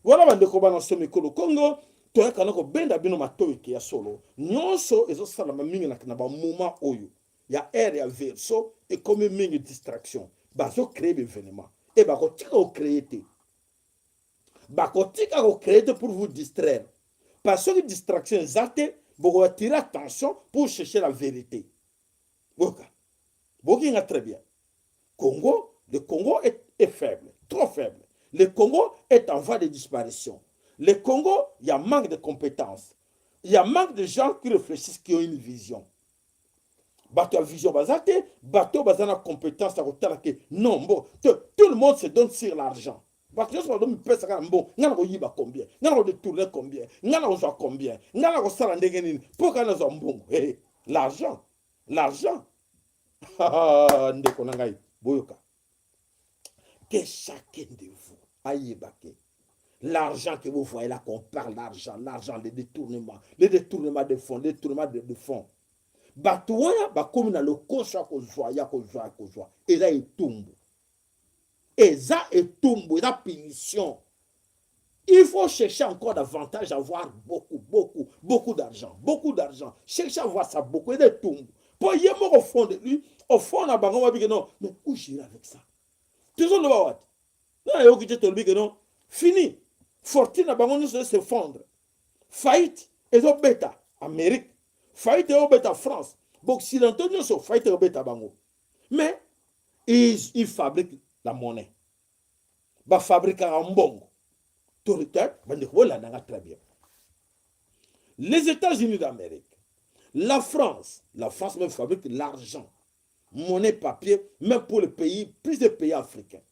wana. Bandeko bana so mikolo Kongo, toyaka na kobenda bino matoi ke ya solo nyonso ezosalama mingi na bamoment oyo ya ère ya Verseau. Ekomi mingi distraction. Bazocréer baévénement e bakotika kocréer te, bakotika kocréer te pour vous distraire, parce que distraction eza te, bokoattirer attention pour chercher la vérité. Boyoka, bokinga très bien. Congo, le Congo est faible, trop faible. Le Congo est en voie de disparition. Le Congo, il y a manque de compétences, il y a manque de gens qui réfléchissent, qui ont une vision. Bato ya vision baza te, bato baza na compétence ya kotala ke non. Bon, tout le monde se donne sur l'argent. Bato nyonso bazomipesaka na mbongo. Ngai na koyiba combien, ngai na kodétourner combien, ngai na kozwa combien, ngai na kosala ndenge nini mpo kaka nazwa mbongo. Hey, l'argent, l'argent. Ndeko na ngai, boyoka que chacun de vous ayeba ke l'argent que vous voyez là, qu'on parle d'argent, l'argent, le détournement, le détournement de fonds, le détournement de fonds, bato wana bakomi na lokoso ya kozwa, ya kozwa, ya kozwa. Eza etumbu, eza etumbu, eza punition. Il faut chercher encore davantage, avoir beaucoup, beaucoup, beaucoup d'argent, beaucoup d'argent, chercher à avoir ça beaucoup. Eza etumbu mpo ye moko, au fond de lui, au fond na bango babike non, mais où j'irai avec ça? Tozoloba wapi? Na nayoki te. Tolobi ke non, fini, fortune na bango nyonso s'effondre. Faillite ezobeta Amérique, faillite ezobeta France, baoccidentaux nyonso, faillite ezobeta bango. Mais ils fabriquent la monnaie, bafabrikaka mbongo. Bandeko, bolandanga très bien. Les États-Unis d'Amérique, la France, la France même fabrique l'argent, monnaie papier, même pour le pays, plusieurs pays africains.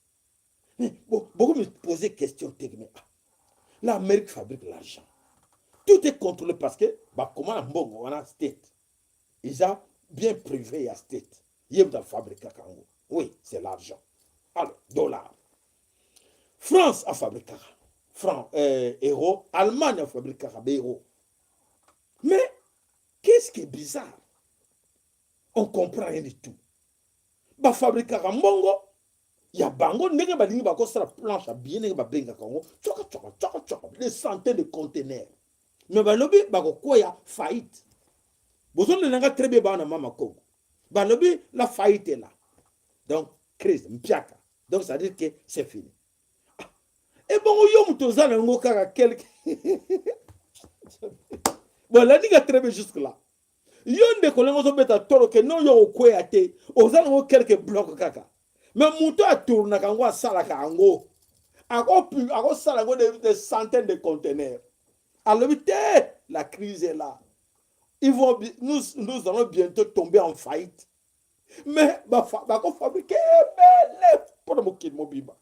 Mais bon, beaucoup me posaient question, mais ah, l'Amérique fabrique l'argent, tout est contrôlé parce que bah, comment mbongo wana state eza bien privé ya state, ye moto afabrikaka yango. Oui, c'est l'argent. Alors dollar, France afabrikaka franc, euro, Allemagne afabrikaka baeuro. Mais qu'est-ce qui est bizarre? On comprend rien du tout. Bafabrikaka mbongo ya bango ndenge balingi, bakosala planche ya billet ndenge babengaka yango, tsoka tsoka tsoka tsoka, des centaines de conteneurs, mais balobi bakokweya faillite. Bozolanda nga très bien, bana mama Congo. Balobi la faillite est là, donc crise mpiaka, donc ça veut dire que c'est fini. Ah, ebongo yo moto oza na yango kaka quelque, bolandi nga très bien jusque là. Yo ndeko ndenge ozobeta tolo ke no, yo okweya te, oza nango quelque bloc kaka, mais moto atournaka yango, asalaka yango, akosala yango des centaines de conteneurs, alobi te la crise est là, ils vont, nous, nous allons bientôt tomber en faillite. Mais bakofabrike ebele mpona mokili mobimba,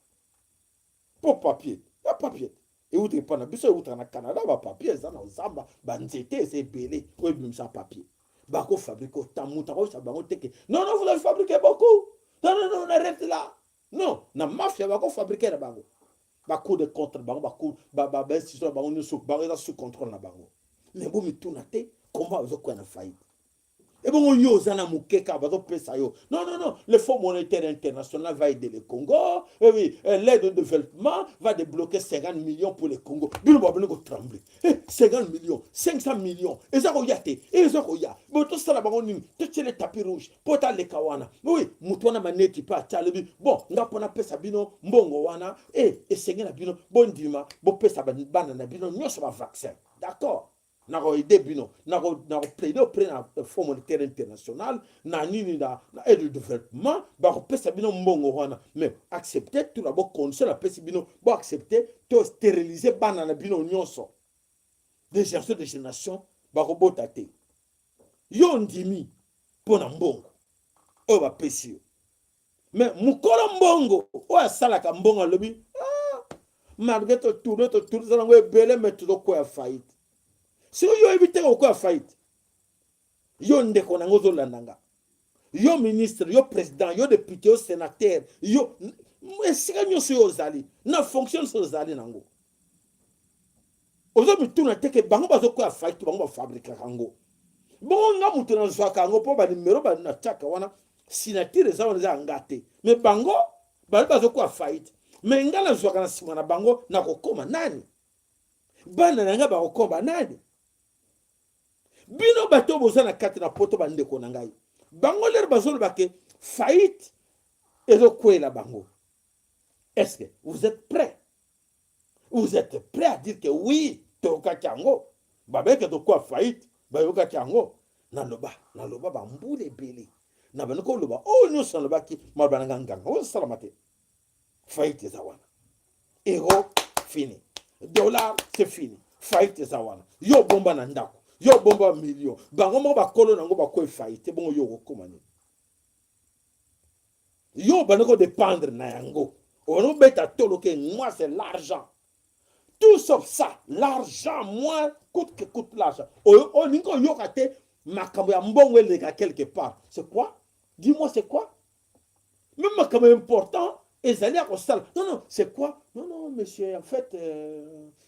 mpo papier ya papier ewutaka epai na biso, ewutaka na Canada. Bapapier eza na zamba, banzete eza ebele oyo ebimisa papier. Bakofabrike ota moto akoyebisa bango te ke non, non, vous avez fabriqué beaucoup, non, non, non, on arrête là. Non, na mafia bakofabrike na bango, bacour de contre bango, bacour, bainstitution na bango nyonso, bango eza sous contrôle na bango. Mais bomituna te comment bazokwea na faillite? Ebongo yo oza na moke kaka bazopesa yo. Non, non, non, le Fonds monétaire international va aider le Congo. Eh oui, l'aide au développement va débloquer 50 millions pour le Congo. Bino baboni kotremble. 50 millions, 500 millions eza koya te, eza koya. Bo tosala bango nini? Totiele tapis rouge mpo taleka wana. Oui, moto wana maneti mpe atia, alobi: bon, nga mpo napesa bino mbongo wana e esenge na bino bondima bopesa bana na bino nyonso bavaccin. D'accord, nakoaider bino, nakoplaider auprès na Fonds monétaire international na nini, na aide de développement. Bakopesa bino mbongo wana, mais accepte tout na bocondition napesi bino. Boaccepte to stériliser bana na bino nyonso de génération de génération, bakobota te. Yo ndimi mpo na mbongo oyo bapesi yo, mais mokolo mbongo oyo asalaka mbongo alobi: ah, malgré totourne totourne, eza nango ebele, mais tozokwea faillite. Soki yo oyebi te kokwea faillite, yo ndeko nango ozolanda nga, yo ministre, yo président, yo député, yo sénateur, yo esika nyonso yo ozali na fonction nyonso ozali nango, ozomituna te ke bango bazokwea faillite, bango bafabrikaka yango? Bongo nga moto nazwaka yango mpo banimero natiaka wana, signature eza wana, eza ya nga te. Mais bango bali bazokwea faillite, mais nga nazwaka na nsima na bango, nakokóma nani? Bana na ngai bakokóma nani? Bino bato oyo boza na kati na Poto, bandeko na ngai, bango lero bazoloba ke faillite ezokwela bango. Est-ce que vous êtes prêts? Vous êtes prêts à dire que oui, toyokaki yango, babeke tokwa faillite, bayokaki yango? Naloba, naloba bambula ebele na bandi koloba oyo nyonso, nalobaki maloba na nga nganga oyo esalama te. Faillite eza wana, euro fini, dollar c'est fini, faillite eza wana. Yo bomba na ndako, yo bomba million, bango moko bakolo nango bakoyi faillite. Bongo yo okokóma nini? Yo obandi kodépendre na yango, obandi kobeta tolo ke moi, c'est l'argent, tout sauf ça, l'argent, moi, coûte que coûte l'argent. Olingi koyoka te makambo ya mbongo eleka quelque part. C'est quoi? Dis-moi, c'est quoi? Même makambo important ezali ya kosala. Non, non, c'est quoi? Non, non, monsieur, en fait,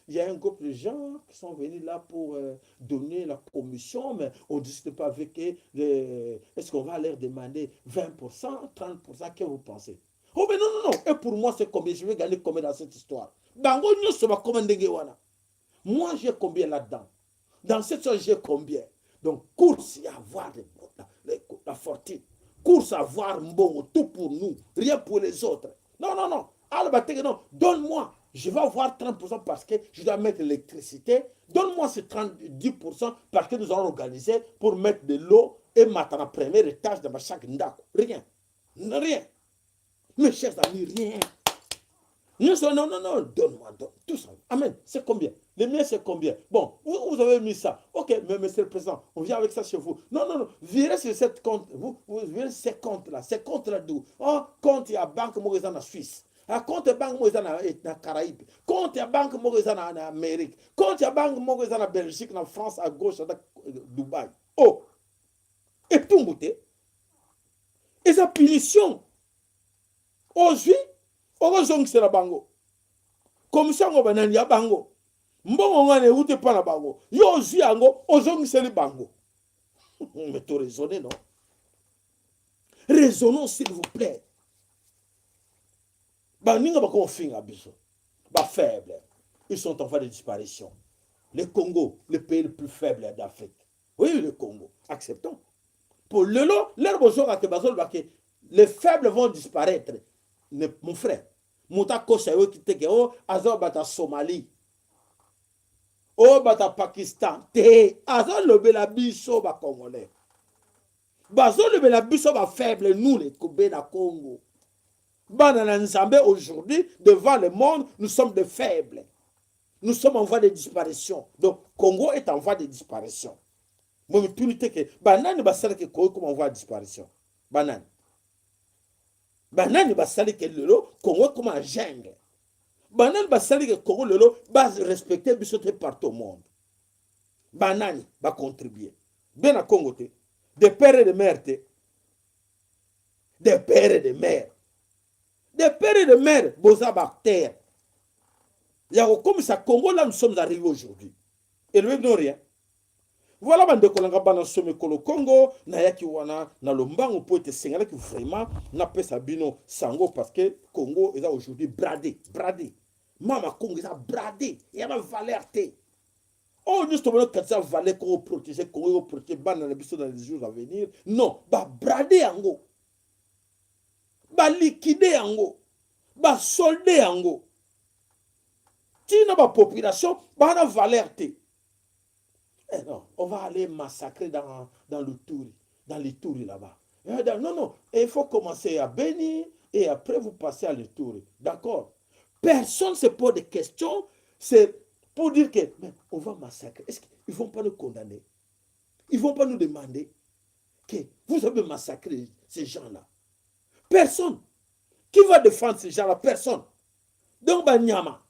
il y a un groupe de gens qui sont venus là pour donner la commission, mais on ne discute pas avec eux. Est-ce qu'on va leur demander 20%, 30%? Que vous pensez? Oh, mais non, non, non, et pour moi, c'est combien? Je vais gagner combien dans cette histoire? Bango nyonso bakoma ndenge wana. Moi, j'ai combien là-dedans? Dans cette chose, j'ai combien? Donc course à avoir la fortune, course à avoir mbongo, tout pour nous, rien pour les autres. Non, non, non, aloba te ke non, donne-moi, je vais avoir 30% parce que je dois mettre l'électricité. Donne-moi ce 30, 10% parce que nous allons organiser pour mettre de l'eau et mettre la première étage dans chaque ndako. Rien, rien, mes chers amis, rien. Nous, non, non, non, donne-moi, donne, tout ça. Amen. C'est combien? Les miens, c'est combien? Bon, vous, vous avez mis ça. Ok, mais monsieur le président, on vient avec ça chez vous. Non, non, non, virez sur cette compte. Vous, vous virez ces comptes-là. Ces comptes-là d'où? Oh, compte, il y a banque moko en Suisse. Ah, compte banque moko na, na Caraïbes. Compte ya banque moko na, na Amérique. Compte ya banque moko na Belgique, na France, à gauche, à Dubaï. Oh! Et tout te. Et sa punition. Ozwi, okozongisela bango commission yango, banani ya bango, mbongo ngana euti epa na bango, yo ozwi yango, ozongiseli bango. Mais toraisonne, non? Raisonnons, s'il vous plaît. Baninga bakofinga biso bafaible, ils sont en voie de disparition. Le Congo, le pays le plus faible d'Afrique. Oui, le Congo, acceptons. Pour lelo lere bozokake bazoloba ke les faibles vont disparaître. Mon frère, moto akosa yo te ke o aza bato ya Somalie, oyo bato ya Pakistan te. Azolobela biso Bacongolais, bazolobela biso bafaible, nous les Bena Congo, bana na Nzambe. Aujourd'hui, devant le monde, nous sommes des faibles, nous sommes en voie de disparition. Donc Congo est en voie de disparition. Mo mituni te ke banani basalaki Congo comme en voie de disparition? Banani, banani basali ke lelo Congo ekoma en jungle? Banani basali ke Congo lelo barespecte biso te partout au monde? Banani bacontribue? Bena Congo te, de père et de mère te, de père et de mère, de père et de mère, boza baacteur ya kokomisa Congo là nous sommes arrivés aujourd'hui. Elobi bino rien. Voilà, bandeko na nga, bana somi ekolo Congo, nayaki wana na lombango mpo ete esengelaki vraiment napesa bino sango, parce que Congo eza aujourd'hui bradé, bradé. Mama Congo eza bradé, eya na valeur te. Oyo nyonso tomoni okatisa valeur Congo, protéger Congo, protéger bana na biso dans les jours à venir. Non, babrader yango, baliquider yango, basolder yango. Ntina bapopulation baa na valeur te. Eh non, on va aller massacrer dans le Touri, dans les Touri là-bas. Eh, non, non, il faut commencer à Beni et après vous passez à l'Ituri. D'accord. Personne ne se pose de questions. C'est pour dire que mais on va massacrer. Est-ce qu'ils ne vont pas nous condamner? Ils ne vont pas nous demander que vous avez massacré ces gens-là? Personne. Qui va défendre ces gens-là? Personne. Donc, banyama.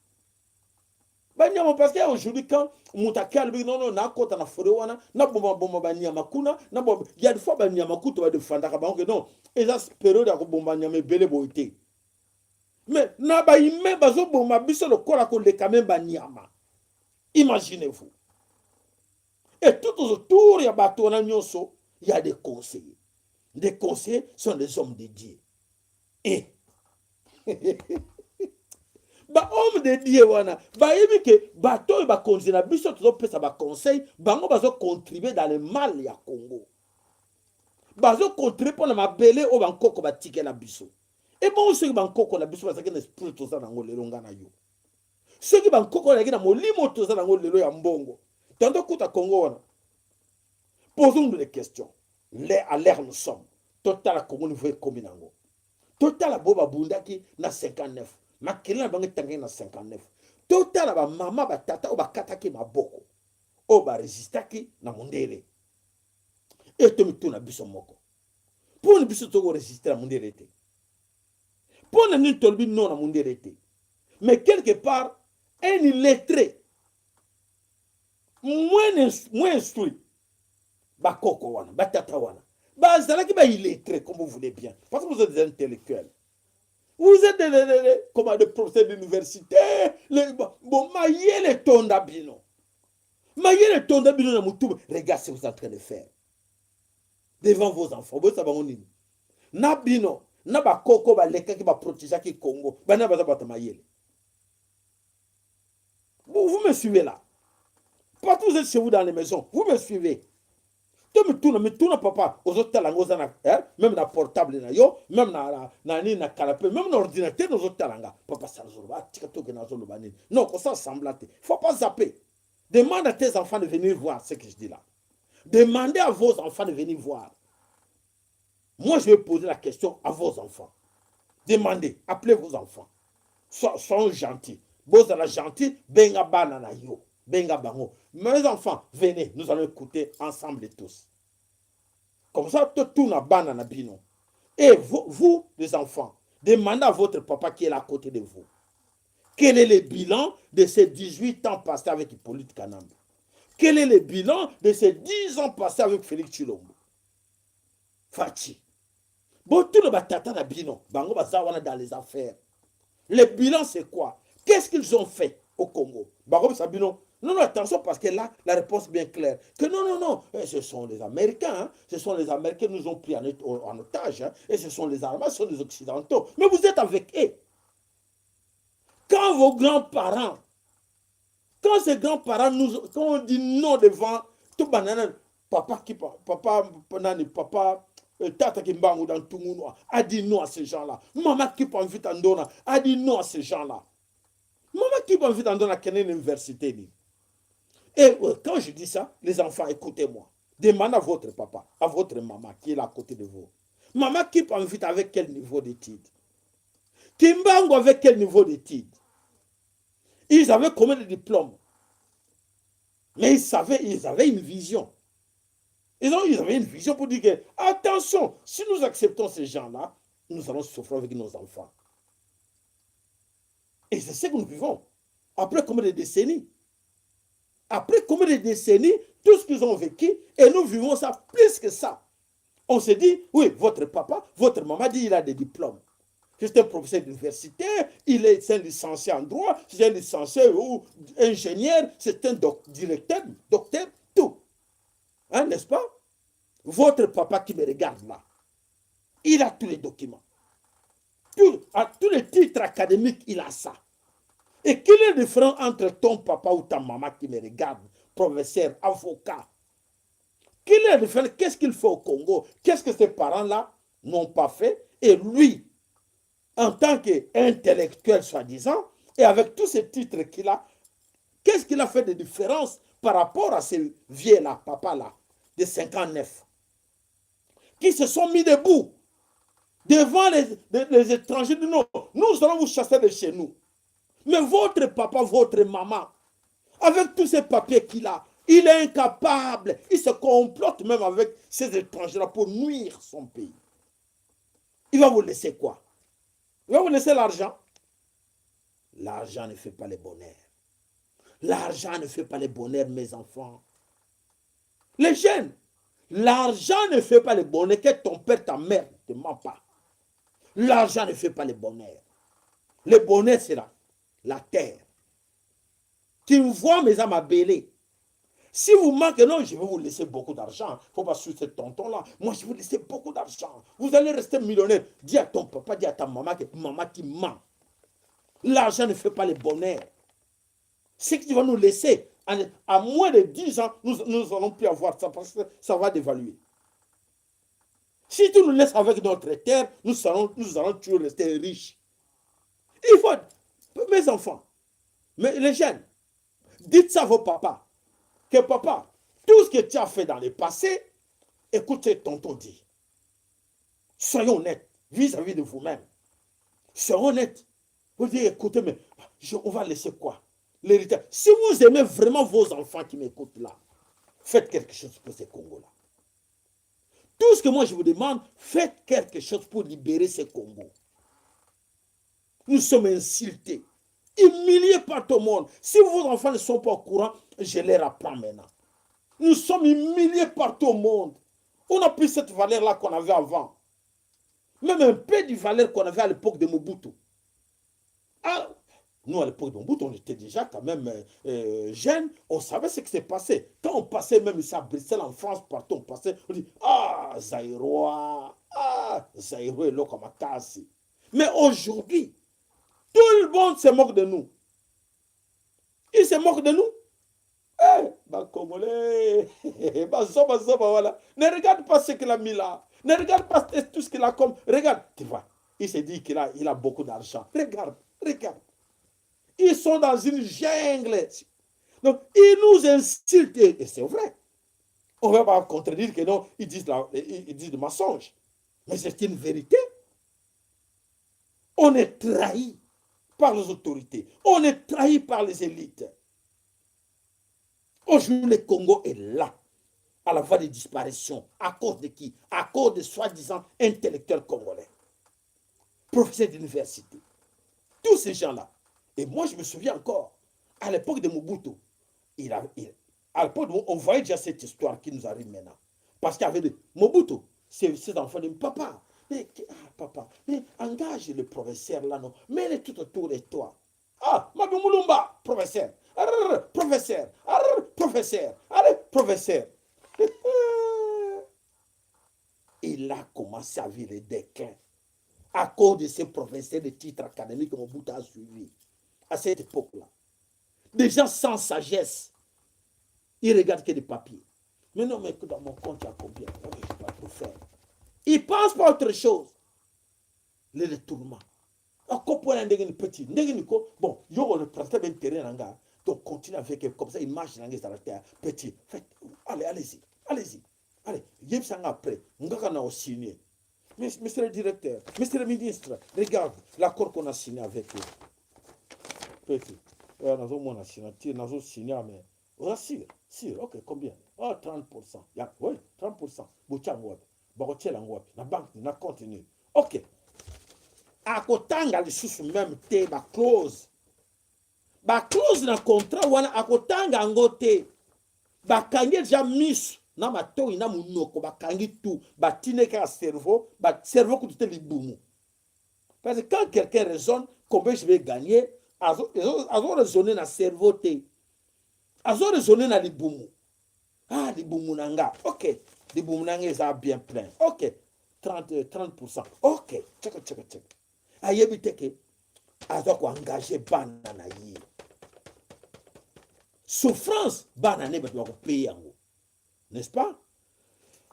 Banyama, parce que aujourd'hui, quand moto ake, alobi non, non, nakota na forêt wana, naboma boma banyama kuna, naboma. Il y a des fois banyama kutu badefendaka bango ke non, eza période ya koboma nyama ebele boye te. Mais na bahumain bazoboma biso lokola koleka même banyama. Imaginez-vous. Et tout autour ya bato wana nyonso, il y a des conseillers. Des conseillers sont des hommes de Dieu. Et bahomme de Dieu wana bayebi ke bato oyo bakonzi na biso tozopesa baconseil, bango bazocontribue dans le mal ya Congo, bazocontribue mpona mabele oyo bankoko batikela biso. Ebongo soki bankoko na biso bazalaki na esprit toza nango lelo, nga na yo, soki bankoko bazalaki na molimo toza nango lelo ya mbongo, tando kuta Congo wana? Posons-nous des questions. À l'heure nous sommes, totala Congo niveau ekomi nango, totala bo babundaki na 59, makili na bango etangaki na 59, totala bamama, batata oyo bakataki maboko, oyo baresistaki na mondele. E tomituna biso moko, mpona biso tokoresiste na mondele te? Mpo na nini tolobi non na mondele te? Mais quelque part, un illettré moins instruit, bakoko wana, batata wana bazalaki baillettré, comme vous voulez bien, parce que vous êtes des intellectuels, vous êtes des, comment, des professeurs d'université. Bon, mayele etonda bino, mayele etonda bino na mutu. Regarde ce que vous êtes en train de faire devant vos enfants. Boyesa bango nini? Na bino na bakoko balekaki, baprotégeaki Congo, bana baza bato mayele. Vous, vous me suivez là? Partout vous êtes, chez vous, dans les maisons, vous me suivez? To mituna, mituna, papa ozotala yango, oza na même na portable na yo, même na nini, na canapé, même na ordinateur, ozotala nga. Papa sala, azoloba, atika tokende, azoloba nini? Non, kosala semblant te, faut pas zapper. Demande à tes enfants de venir voir ce que je dis là. Demandez à vos enfants de venir voir. Moi, je vais poser la question à vos enfants. Demandez, appelez vos enfants. Soyons gentils, bozala gentil. Benga bana na yo, benga bango: mes enfants, venez, nous allons écouter ensemble tous. Comme ça totuna bana na bino. Et vous, vous les enfants, demandez à votre papa qui est là à côté de vous quel est le bilan de ces 18 ans passés avec Hippolyte Kanambe? Quel est le bilan de ces 10 ans passés avec Félix Tshilombo Fatshi? Botuna batata na bino, bango baza wana dans les affaires. Le bilan, c'est quoi? Qu'est-ce qu'ils ont fait au Congo? Bakobisa bino. Non, non, attention, parce que là, la réponse est bien claire. Que non, non, non, eh, ce sont les Américains. Hein. Ce sont les Américains qui nous ont pris en, otage. Hein. Et ce sont les Allemands, ce sont les Occidentaux. Mais vous êtes avec eux. Quand vos grands-parents, quand ces grands-parents nous, quand on dit non devant tout banana, papa qui, papa, nani, papa, euh, Tata Kimbangu dans Tungunwa a dit non à ces gens-là. Maman Kimpa Vita Ndona a dit non à ces gens-là. Maman Kimpa Vita Ndona qui est une université. Et euh, quand je dis ça, les enfants, écoutez-moi. Demandez à votre papa, à votre maman qui est là à côté de vous. Maman Kimpa Vita avec quel niveau d'études Kimbangu avec quel niveau d'études Ils avaient combien de diplômes Mais ils savaient, ils avaient une vision. Ils, ont, ils avaient une vision pour dire que, attention, si nous acceptons ces gens-là, nous allons souffrir avec nos enfants. Et c'est ce que nous vivons. Après combien de décennies Après combien de décennies, tout ce qu'ils ont vécu, et nous vivons ça plus que ça. On se dit, oui, votre papa, votre maman dit il a des diplômes. C'est un professeur d'université, il est un licencié en droit, c'est un licencié ou ingénieur, c'est un directeur, docteur, tout. Hein, n'est-ce pas Votre papa qui me regarde là, il a tous les documents. Tout, à tous les titres académiques, il a ça. Et quel est le différence entre ton papa ou ta maman qui me regarde, professeur, avocat Quel est le différence Qu'est-ce qu'il fait au Congo Qu'est-ce que ses parents-là n'ont pas fait Et lui, en tant qu'intellectuel soi-disant, et avec tous ces titres qu'il a, qu'est-ce qu'il a fait de différence par rapport à ces vieux-là, papa-là, de 59, qui se sont mis debout devant les, étrangers Non, nous allons vous chasser de chez nous. Mais votre papa, votre maman, avec tous ces papiers qu'il a, il est incapable. Il se complote même avec ces étrangers-là pour nuire son pays. Il va vous laisser quoi Il va vous laisser l'argent. L'argent ne fait pas le bonheur. L'argent ne fait pas le bonheur, mes enfants. Les jeunes, l'argent ne fait pas le bonheur. Que ton père, ta mère ne te ment pas. L'argent ne fait pas le bonheur. Le bonheur, c'est là, la terre. Tu me vois, mes âmes abellées. Si vous manquez, non, je vais vous laisser beaucoup d'argent. Il ne faut pas suivre ce tonton-là. Moi, je vais vous laisser beaucoup d'argent. Vous allez rester millionnaire. Dis à ton papa, dis à ta maman que maman, tu mens. L'argent ne fait pas le bonheur. Ce que tu vas nous laisser, à moins de 10 ans, nous n'allons plus avoir ça parce que ça va dévaluer. Si tu nous laisses avec notre terre, nous allons, nous allons toujours rester riches. Il faut, mes enfants, mais les jeunes, dites ça à vos papas, que papa, tout ce que tu as fait dans le passé, écoute ce que tonton dit. Soyons honnêtes vis-à-vis de vous-même. Soyons honnêtes. Vous dites, écoutez, mais on va laisser quoi L'héritage. Si vous aimez vraiment vos enfants qui m'écoutent là, faites quelque chose pour ces Congos-là. Tout ce que moi je vous demande, faites quelque chose pour libérer ces Congos. Nous sommes insultés, humiliés par tout le monde. Si vos enfants ne sont pas au courant, je les apprends maintenant. Nous sommes humiliés par tout le monde. On n'a plus cette valeur-là qu'on avait avant. Même un peu de valeur qu'on avait à l'époque de Mobutu. Ah, nous, à l'époque de Mobutu, on était déjà quand même euh, euh, jeunes. On savait ce qui s'est passé. Quand on passait même ici à Bruxelles, en France, partout, on passait, on dit Ah, Zaïrois, ah, Zaïrois est là comme Mais aujourd'hui, tout le monde se moque de nous. Il se moque de nous. Eh, bah, Congolais, bah, zoba, zoba, voilà. Ne regarde pas ce qu'il a mis là. Ne regarde pas tout ce qu'il a comme. Regarde, tu vois. Il s'est dit qu'il a, il a beaucoup d'argent. Regarde, regarde. Ils sont dans une jungle. Donc, ils nous insultent. Et c'est vrai. On ne va pas contredire que non, ils disent, la, ils disent des mensonges. Mais c'est une vérité. On est trahi par les autorités. On est trahi par les élites. Aujourd'hui, le Congo est là, à la voie de disparition. À cause de qui À cause de soi-disant intellectuels congolais, professeurs d'université. Tous ces gens-là. Et moi, je me souviens encore, à l'époque de Mobutu, il a, à l'époque, on voyait déjà cette histoire qui nous arrive maintenant. Parce qu'il y avait de, Mobutu, c'est ses enfants de papa. Mais, ah, papa, mais engage le professeur là, non. Mets-le tout autour de toi. Ah, Mabi Mulumba, professeur. Professeur professeur, arr, professeur, allez, professeur. Il a commencé à vivre le déclin à cause de ces professeurs de titres académiques que Mobutu a suivi à cette époque-là. Des gens sans sagesse. Ils regardent que des papiers. Mais non, mais dans mon compte, il y a combien? Oh, je ne peux pas tout faire. Ils ne pensent pas autre chose. Le détournement. Akopona ndenge ni petit ndenge ni ko bon yo représente bien terrain na nga, donc continue avec eux comme ça, image na nga ezala te. Petit, faites, allez, allez-y, allez-y, allez, yebisa nga après ngaka na osigné. Monsieur le directeur, monsieur le ministre, regarde l'accord qu'on a signé avec eux. Petit, nazomona signature, nazosigner, mais oza sûr, sûr? Ok, combien? Oh, 30. Ya oui, 30. Botia yango wapi? Bakotiela yango wapi? Na banque, na compte nini? Ok, akotanga lisusu même te baclause, baclause na contrat wana, akotanga yango te. Bakangi deja miso na matoi na monoko, bakangi tout, batine kaka cerveau, cerveau kutu te, libumu. Parce que quand quelqu'un raisonne combien je vais gagner, azo raisonner na cerveau te, azo raisonner na libumu. Ah, libumu na nga, ok, libumu na nga eza bien plein, ok, 30, 30, ok, tchaka tchaka tchaka. Ayebi te ke aza koengage bana na ye. Souffrance bana ne bato bakopaye yango, n'est-ce pas?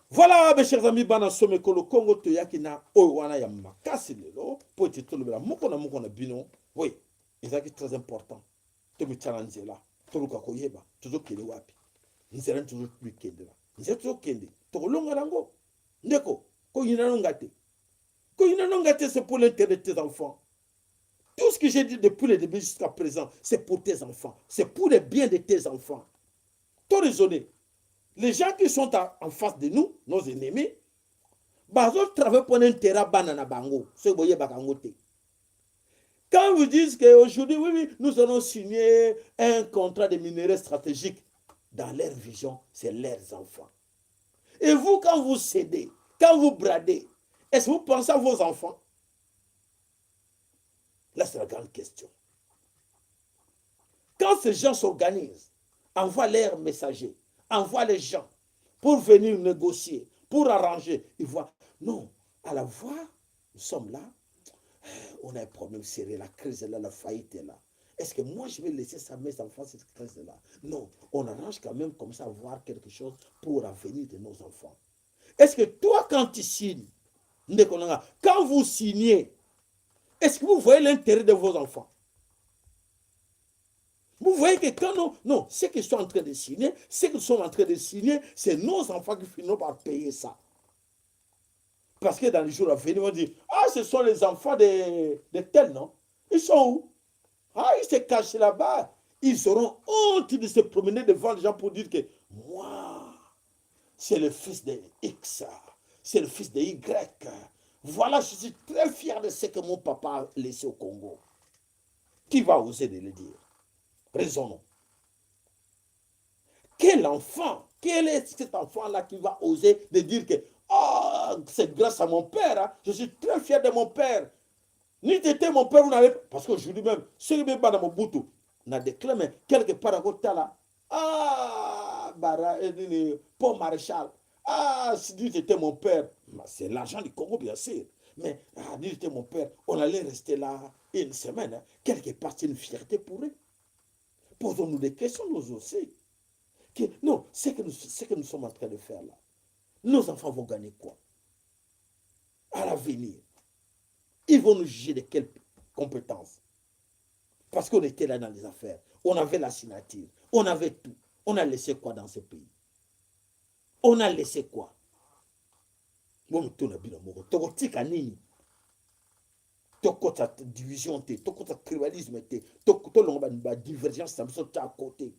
Voilà, mes chers amis, bana somekolo Congo, toyaki na oyo wana ya makasi lelo mpo ete tolobela moko na moko na bino. Oui, ezalaki très important. Tomitia na nzela, toluka koyeba tozokende wapi, nzela nini tozokendela, nzela tozokende tokolonga nango. Ndeko, koyina nonga te, koyina nonga te, c'est pour l'intérêt de tes enfants. Tout ce que j'ai dit depuis le début jusqu'à présent, c'est pour tes enfants, c'est pour le bien de tes enfants. To raisonner. Les gens qui sont en face de nous, nos ennemis, bazo travailler pour l'intérêt bana na bango. Soki boyebaka yango te, quand vous dites qu'aujourd'hui, oui, oui, nous allons signer un contrat de minerais stratégique, dans leur vision, c'est leurs enfants. Et vous, quand vous cédez, quand vous bradez, est-ce que vous pensez à vos enfants? Là, c'est la grande question. Quand ces gens s'organisent, envoient leurs messagers, envoient les gens pour venir négocier, pour arranger, ils voient, non, à la voix, nous sommes là, on a un problème sérieux, la crise est là, la faillite est là. Est-ce que moi, je vais laisser ça, mes enfants, cette crise-là? Non, on arrange quand même comme ça, voir quelque chose pour l'avenir de nos enfants. Est-ce que toi, quand tu signes, quand vous signez, est-ce que vous voyez l'intérêt de vos enfants? Vous voyez que quand nous, non, ce qu'ils sont en train de signer, ce qu'ils sont en train de signer, c'est nos enfants qui finiront par payer ça. Parce que dans les jours à venir, ils vont dire, ah, ce sont les enfants de tel, non? Ils sont où? Ah, ils se cachent là-bas. Ils auront honte de se promener devant les gens pour dire que moi, c'est le fils de X, c'est le fils de Y. Voilà, je suis très fier de ce que mon papa a laissé au Congo. Qui va oser de le dire? Raisonnons. Quel enfant, quel est cet enfant-là qui va oser de dire que oh, c'est grâce à mon père, hein, je suis très fier de mon père. N'eût été mon père, vous n'avez pas. Parce qu'aujourd'hui même, ceux qui sont dans Mobutu, n'a déclamé quelque part à côté là. Ah, Bara, Paul Maréchal. Ah, si c'était mon père, c'est l'argent du Congo, bien sûr. Mais ah, si c'était mon père, on allait rester là une semaine. Hein. Quelque part, c'est une fierté pour eux. Posons-nous des questions, nous aussi. Que, non, ce que nous sommes en train de faire là, nos enfants vont gagner quoi? À l'avenir, ils vont nous juger de quelles compétences? Parce qu'on était là dans les affaires. On avait la signature. On avait tout. On a laissé quoi dans ce pays? On a laissé quoi? Bon, tona bino moko tokotika nini? Tokota division te, tokota tribalisme te, tolonga badivergence na biso ta à côté.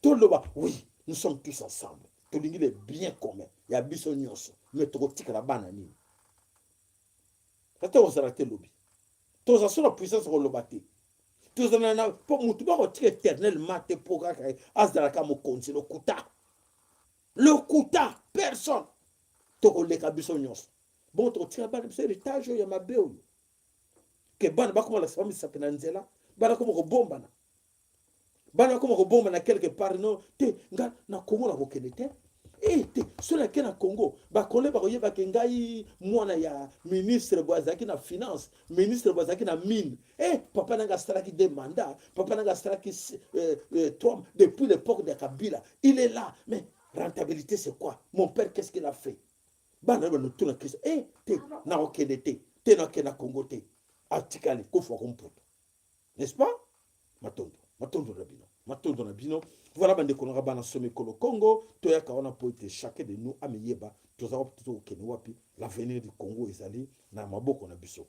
Toloba oui, nous sommes tous ensemble, tolingi le bien commun ya biso nyonso, mais tokotikala bana nini? Ata kozala te lobi, tozala so na puissance koloba te, tozala na mpo motu bakotika éternellement te, mpo kaka azalaka mokonzi. Lokuta, lokuta, personne. Tokoleka biso nyonso. Bongo tokotika bana biso héritage oyo ya mabe, oyo ke bana bakoma lakisa bamisapi na nzela, bana koma kobombana. Bana bakoma kobomba na quelque part no te nga na Congo nakokende te. Eh te soki nake na Congo bakole bakoyeba ke ngai mwana ya ministre boye azalaki na finance, ministre boye azalaki na mine. Eh papa nanga asalaki deux mandats, papa nanga asalaki trois depuis l'époque de Kabila. Il est là mais rentabilité c'est quoi? Mon père qu'est-ce qu'il a fait? Bana oyo banotuna Christ eh te nakokende te te nakokende na Congo te. Atikali kufa komputa. N'est-ce pas? Matondo, matondo na bino, matondo na bino. Voilà bandeko nanga bana somi kolo Congo, toyaka wana po ete chacun de nous amiyeba toza wapi tozokende wapi, l'avenir du Congo ezali na maboko na biso.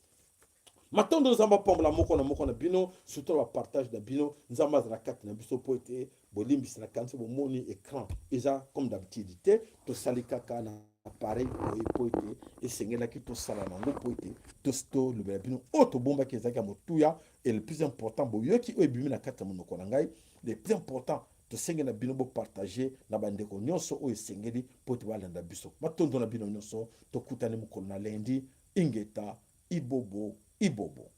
Matondo Nzambe apambola moko na moko na bino, surtout na bapartage na bino. Nzambe azala kati na biso po ete bolimbisi na kanisi bomoni écran eza comme d'habitude te, tosali kaka na appareil boye po ete esengelaki tosala nango po ete tolobela bino oyo tobombaki ezalaki ya motuya. Et le plus important, boyoki oyo ebimi na kati ya monoko na ngai, le plus important tosengeli na bino bopartage na bandeko nyonso oyo esengeli po ete balanda biso. Matondo na bino nyonso, tokutani mokolo na lundi. Ingeta, ibobo, ibobo.